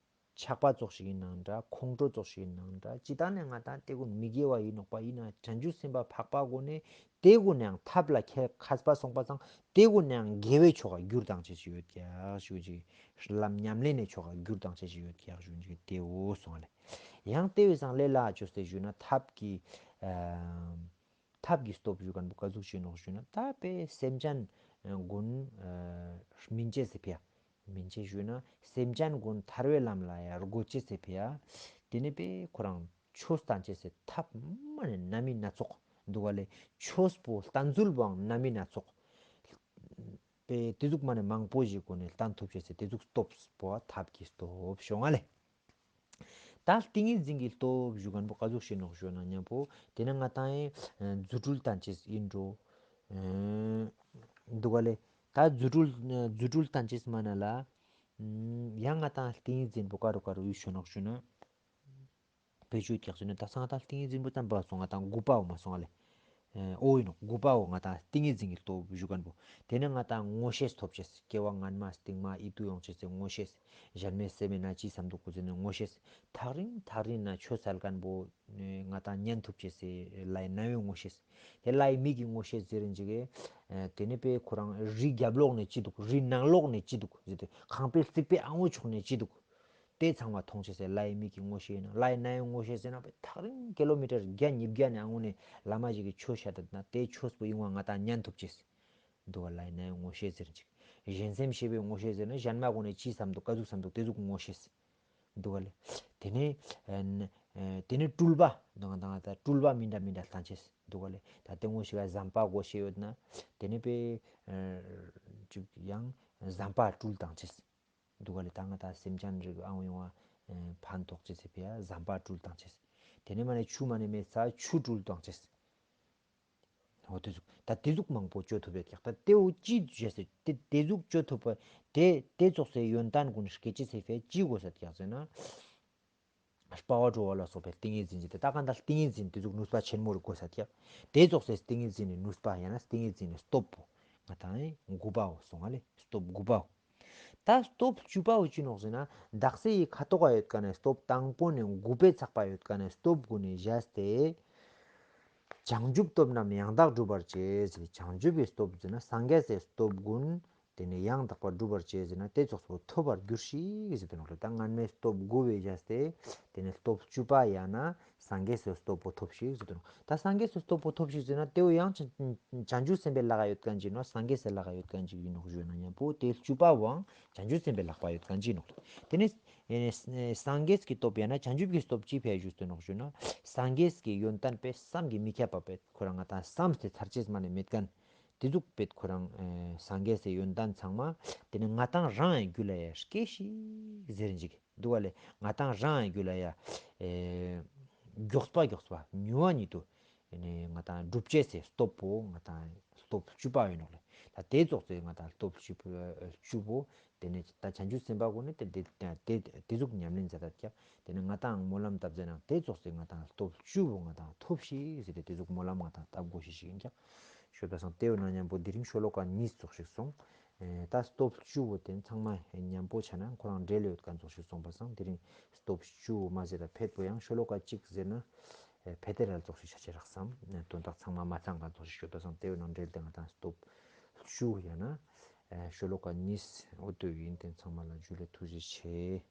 ཆགས་པ་ཙོགས་ཤིག་ཡིན་ནང་འདྲ་ཁོང་ཁྲོ་ཙོགས་ཤིག་ཡིན་ནང་འདྲ་ཅི་ད་ནས་ང་ཏང་དེ་ཀུན་མི་དགེ་བ་ཡིན་ནོག་པ་ཡིན་ན་བྱང་ཆུབ་སེམས་དཔའ་འཕགས་པ་ཀུན་ནས་དེ་ཀུན་ནའང་ཐབས་ལ་ཁྱེད་མཁས་པ་སོང་པ་ཙང་དེ་ཀུན་ནའང་དགེ་བའི་ཆོ་ག་བསྒྱུར་དང་བྱེད་ཀྱི་ཡོད་ཀྱག་ཞུ་ཅིག་ལམ་ཉམས་ལེན་ནས་ཆོ་ག་བསྒྱུར་དང་བྱེད་ཀྱི་ཡོད་ཀྱག་ཞུ་ཅིག་དེའོ་སོང་ལེ། ཡང་དེ་བས་སང་ལས་ལ་ཅོས་ཏེ་ཞུ་ན་ཐབས་ཀྱི་ཨ་ཐབས་ཀྱི་སྟོབས་ཞུ་མཁན་པོ་ག་ཟུག་ཅིག་ནོག་ཞུ་ན་ད་པའི་སེམས་ཅན་ཀུན་ཨ་སྨིན་བྱེད་ཟེར་ཕི་ཡ། སྨིན་བྱེད་ཞུ་ན་སེམས་ཅན་ཀུན་ཐར་བའི་ལམ་ལ་ཡ་བཀོད་བྱེད་ཟེར་ཕི་ཡ། དེ་ནས་པའི་ཁོ་རང་ཆོས་བསྟན་བྱེད་ཟེར་ཐབས་མ་ནས་སྣ་མིན་སྣ་ཚོགས་འདུག་ག་ལས་ཆོས་པོ་བསྟན་ཚུལ་པོའང་སྣ་མིན་སྣ་ཚོགས། པའི་དེ་ཟུག་མ་ནས་མང་པོ་ཞིག་སྒོ་ནས་བསྟན་ཐུབ་བྱེད་ཟེར་དེ་ཟུག་སྟོབས་པོ་ཐབས་ཀྱི་སྟོབས་ཞུ་ང་ལས། ད་ཏིང་ངེ་འཛིན་གྱི་སྟོབས་ཞུ་མཁན་པོ་ག་ཟུག་ཤེས་ནོག་ཞུ་ན་མཉམ་པོ་དེ་ན་ང་ཏང་ཨེ་རྫུ་འཕྲུལ་བསྟན་བྱེད་ཡིན་འགྲོ། ཨེ་འདུག་ག་ལས་ད་རྫུ་འཕྲུལ་རྫུ་འཕྲུལ་བསྟན་བྱེད་མ་ན་ལ་ཡང་ང་ཏང་ཏིང་ངེ་འཛིན་པོ་ག་རུ་ག་རུ་ཡུལ་ཤོད་ནོག་ཞུ་ན། བེད་སྤྱོད་རྒྱག་ཚུལ་ནི་ད་སང་ད་ཏིང་ངེ་འཛིན་པོ་ཙམ་པ་སོང་ང་ཏང་དགུ་པའོ་མ་སོང་ང་ལས། ཨོ་ཡིན་ནོ་དགུ་པའོ་ང་ཏང་ཏིང་ངེ་འཛིན་གྱི་སྟོབས་ཞུ་མཁན་པོ། དེ་ནས་ང་ཏང་མངོན་ཤེས་ཐོབ་ཅེས་སྐྱེ་བ་སྔ་མ་རྟིང་མ་ཡིད་དུ་ཡོང་ཅེས་སེ་མངོན་ཤེས། གཞན་མེད་སེམས་མེད་ན་ཅི་བསམ་འདུག་གོ་ཟེར་ནས་མངོན་ཤེས། ཐག་རིང་ཐག་རིང་ན་ཆོས་སལ་མཁན་པོ་ང་ཏང་ཉན་ཐུབ་ཅེས་སེ་ལའི་རྣ་བའི་མངོན་ཤེས། དེ་ལའི་མིག་གི་མངོན་ཤེས་ཟེར་རིན་ཅིག་གེ་དེ་ནས་པས་ཁོ་རང་རི་རྒྱབ་ལོགས་ནས་ཅི་འདུག་རི་ནང་ལོགས་ནས་ཅི་འདུག་ཟེར་ཏེ་ཁང་པའི་རྩིག་པའི་ཨ་ངོ་ཕྱོགས་ནས་ཅི་འདུག་དེ་ཚང་མ་མཐོང་ཅེས་སེ་ལའི་མིག་གི་མངོན་ཤེས་ཡིན་ན་ལའི་རྣ་བའི་མངོན་ཤེས་ཟེར་ན་པས་ཐག་རིང་ཀི་ལོ་མི་ཊར་བརྒྱ་ཉིས་བརྒྱ་ནས་ཨ་ངོ་ནས་བླ་མ་ཞིག་གིས་ཆོས་བཤད་དེ་ན་དེ་ཆོས་པོ་ཡིན་བ་ང་ཏང་ཉན་ཐུབ་ཅེས་འདུག་བ་ལའི་རྣ་བའི་མངོན་ཤེས་ཟེར་ཅིག་གཞན་སེམས་ཤེས་པའི་མངོན་ཤེས་ཟེར་ན་གཞན་མ་གོ་ནས་ཅི་བསམ་འདུག་ག་ཟུག་བསམ་འདུག་དེ་ཟུག་མངོན་ཤེས་འདུག་ག་ལེ། དེ་ནས་དེ་ནས་སྤྲུལ་པ་འདུག་ང་ཏང་ད་སྤྲུལ་པ་མི་འདྲ་མི་འདྲ་བསྟན་ཅེས་འདུག་ག་ལེ། ད་དེ་ངོ་ཤེས་པ་ཟམ་པ་གོ་ཤེས་ཡོད་ན་དེ་ནས་པས་ཅིག་ཡང་ཟམ་པ་སྤྲུལ་བཏང་ཅེས། འདུག་ག་ལས་ད་ང་ད་སེམས་ཅན་རིགས་ཨང་ཡོང་བ་ཕན་ཐོགས་ཅེས་ཟེར་ཕི་ཡ་ཟམ་པ་སྤྲུལ་བཏང་ཅེས། དེ་ནས་མ་ནས་ཆུ་མ་ནས་མེད་ས་ཆུ་སྤྲུལ་བཏང་ཅེས། འོ་དེ་ཟུག་ད་དེ་ཟུག་མང་པོ་བཅོ་ཐུབ་པའི་ཀྱག་ད་དེ་འོ་ཅི་བྱས་ཟེར་དེ་དེ་ཟུག་བཅོ་ཐུབ་པ་དེ་དེ་ཙོགས་སེ་ཡོན་ཏན་ཀུན་སྐད་ཅེས་ཟེར་ཕི་ཡ་ཅི་དགོས་ས་ཀྱག་ཟེར་ན། དཔའ་བ་སྤྲོ་བ་ལ་སོགས་པའི་ཏིང་ངེ་འཛིན་གྱི་དེ་ད་ག་འདྲ་ཏིང་ངེ་འཛིན་དེ་ཟུག་ནུས་པ་ཆེན་མོ་རུ་དགོས་ས་ཀྱག་དེ་ཙོགས་སེ་ཏིང་ངེ་འཛིན་ནི་ནུས་པ་ཡང་ན་ཏིང་ངེ་འཛིན་ནི་སྟོབས་པོ་ང་ཏང་ཨེ་དགུ་པའོ་སོང་ང་ལེ་སྟོབས་དགུ་པའོ། ད་སྟོབས་བཅུ་པའོ་ཅི་ནོག་ཟེར་ན་དག་སའི་ཁ་ཐོག་ག་ཡོད་ཀ་ནས་སྟོབས་དང་པོ་ནས་དགུ་པའི་ཚགས་པ་ཡོད་ཀ་ནས་སྟོབས་དགུ་ནས་བཞག་སྟེ། བྱང་ཆུབ་སྟོབས་རྣམས་ཡང་དག་སྒྲུབ་པར་བྱེད་ཟེར་བྱང་ཆུབ་ཀྱི་སྟོབས་ཟེར་ན་སངས་རྒྱས་སའི་སྟོབས་དགུ་དེ་ནས་ཡང་དག་པར་སྒྲུབ་པར་བྱེད་ཟེར་ན་དེ་ཙོགས་པོ་ཐོབ་པར་གྱུར་ཞིག་ཟེར་དུ་ནོག་ལེ། ད་སྔན་མའི་སྟོབས་དགུ་བས་བཞག་སྟེ་དེ་ནས་སྟོབས་བཅུ་པ་ཡང་ན་སངས་རྒྱས་སའི་སྟོབས་པོ་ཐོབ་ཞིག་ཟེར་དུ་ནོག་ད་སངས་རྒྱས་སའི་སྟོབས་པོ་ཐོབ་ཞིག་ཟེར་ན་དེའོ་ཡང་བྱང་ཆུབ་སེམས་དཔའི་ལག་ཡོད་མཁན་ཅིག་ནོག་སངས་རྒྱས་སའི་ལག་ཡོད་མཁན་ཅིག་ཡིན་ནོག་ཞུ་ན་མཉམ་པོ་དེ་བཅུ་པ་བོའང་བྱང་ཆུབ་སེམས་དཔའི་ལག་པ་ཡོད་མཁན་ཅིག་ནོག་ལེ། དེ་ནས་སངས་རྒྱས་ཀྱི་སྟོབས་ཡང་ན་བྱང་ཆུབ་ཀྱི་སྟོབས་ཅི་ཕི་ཡ་ཞུས་ཏེ་ནོག་ཞུ་ན་སངས་རྒྱས་ཀྱི་ཡོན་ཏན་པས་བསམ་གྱིས་མི་ཁྱབ་པ་པས་ཁོ་རང་ང་ཏང་བསམ་སྟེ་ཚར་ཅེས་མ་ནས་མེད་མཁན། དེ་ཟུག་པེད་ཁོ་རང་ཨེ་སངས་རྒྱས་སའི་ཡོན་ཏན་ཚང་མ་དེ་ནི་ང་ཏང་རང་ཡང་རྒྱུད་ལ་ཡང་སྐྱེ་ཞིག་ཟེར་ཅིག་འདུག་བ་ལས་ང་ཏང་རང་ཡང་རྒྱུད་ལ་ཡང་ཨེ་མགྱོགས་པ་མགྱོགས་པ་མྱུར་བ་ཉིད་དུ་ཨེ་ནི་ང་ཏང་སྒྲུབ་བྱེད་སའི་སྟོབས་པོ་ང་ཏང་སྟོབས་བཅུ་པ་ཡོད་ནོག་ལེ། ད་དེ་ཙོགས་སེ་ང་ཏང་སྟོབས་བཅུ་པོ་བཅུ་པོ་དེ་ནས་ད་བྱང་ཆུབ་སེམས་དཔའ་ཀུན་ནི་དེ་དེ་དེ་དེ་ཟུག་ཉམས་ལེན་མཛད་ད་ཀྱག་དེ་ནས་ང་ཏང་སྨོན་ལམ་བཏབ་ཟེར་ན་དེ་ཙོགས་སེ་ང་ཏང་སྟོབས་བཅུ་པོ་ང་ཏང་ཐོབ་ཤིག་ཟེར་ཏེ་དེ་ཟུག་སྨོན་ལམ་ང་ཏང་བཏབ་དགོས་ཤེས་ཤིག་ཡིན་ཀྱག་ཤོད་པ་སང་དེ་འོ་ན་མཉམ་པོ་དེ་རིང་ཤོ་ལོ་ཀ་གཉིས་ཙོགས་ཤིག་སོང་། ཨེ་ད་སྟོབས་བཅུ་པོ་དེ་ཚང་མ་མཉམ་པོ་ཆ་ན་ཁོ་རང་འབྲེལ་ཡོད་མཁན་ཙོགས་ཤིག་སོང་པ་སང་དེ་རིང་སྟོབས་བཅུ་པོ་མ་ཟེར་ད་ཕེད་པོ་ཡང་ཤོ་ལོ་ཀ་གཅིག་ཟེར་ན། ཕེ་ཏེ་རལ་ཙོགས་ཤིག་ཆ་ཆེ་རག་སམ། དོན་དག་ཚང་མ་མ་ཚང་ག་ཙོགས་ཤིག་ཤོད་པ་སམ། དེ་བས་ནང་འབྲེལ་དེ་ང་དང་སྟོབས་ཞུ་ཡ་ན་ཤོ་ལོ་ཀ་གཉིས་འོ་དོ་ཡིན། དེ་ཚང་མ་ལ་ཇུ་ལེ་ཐུགས་རྗེ་ཆེ།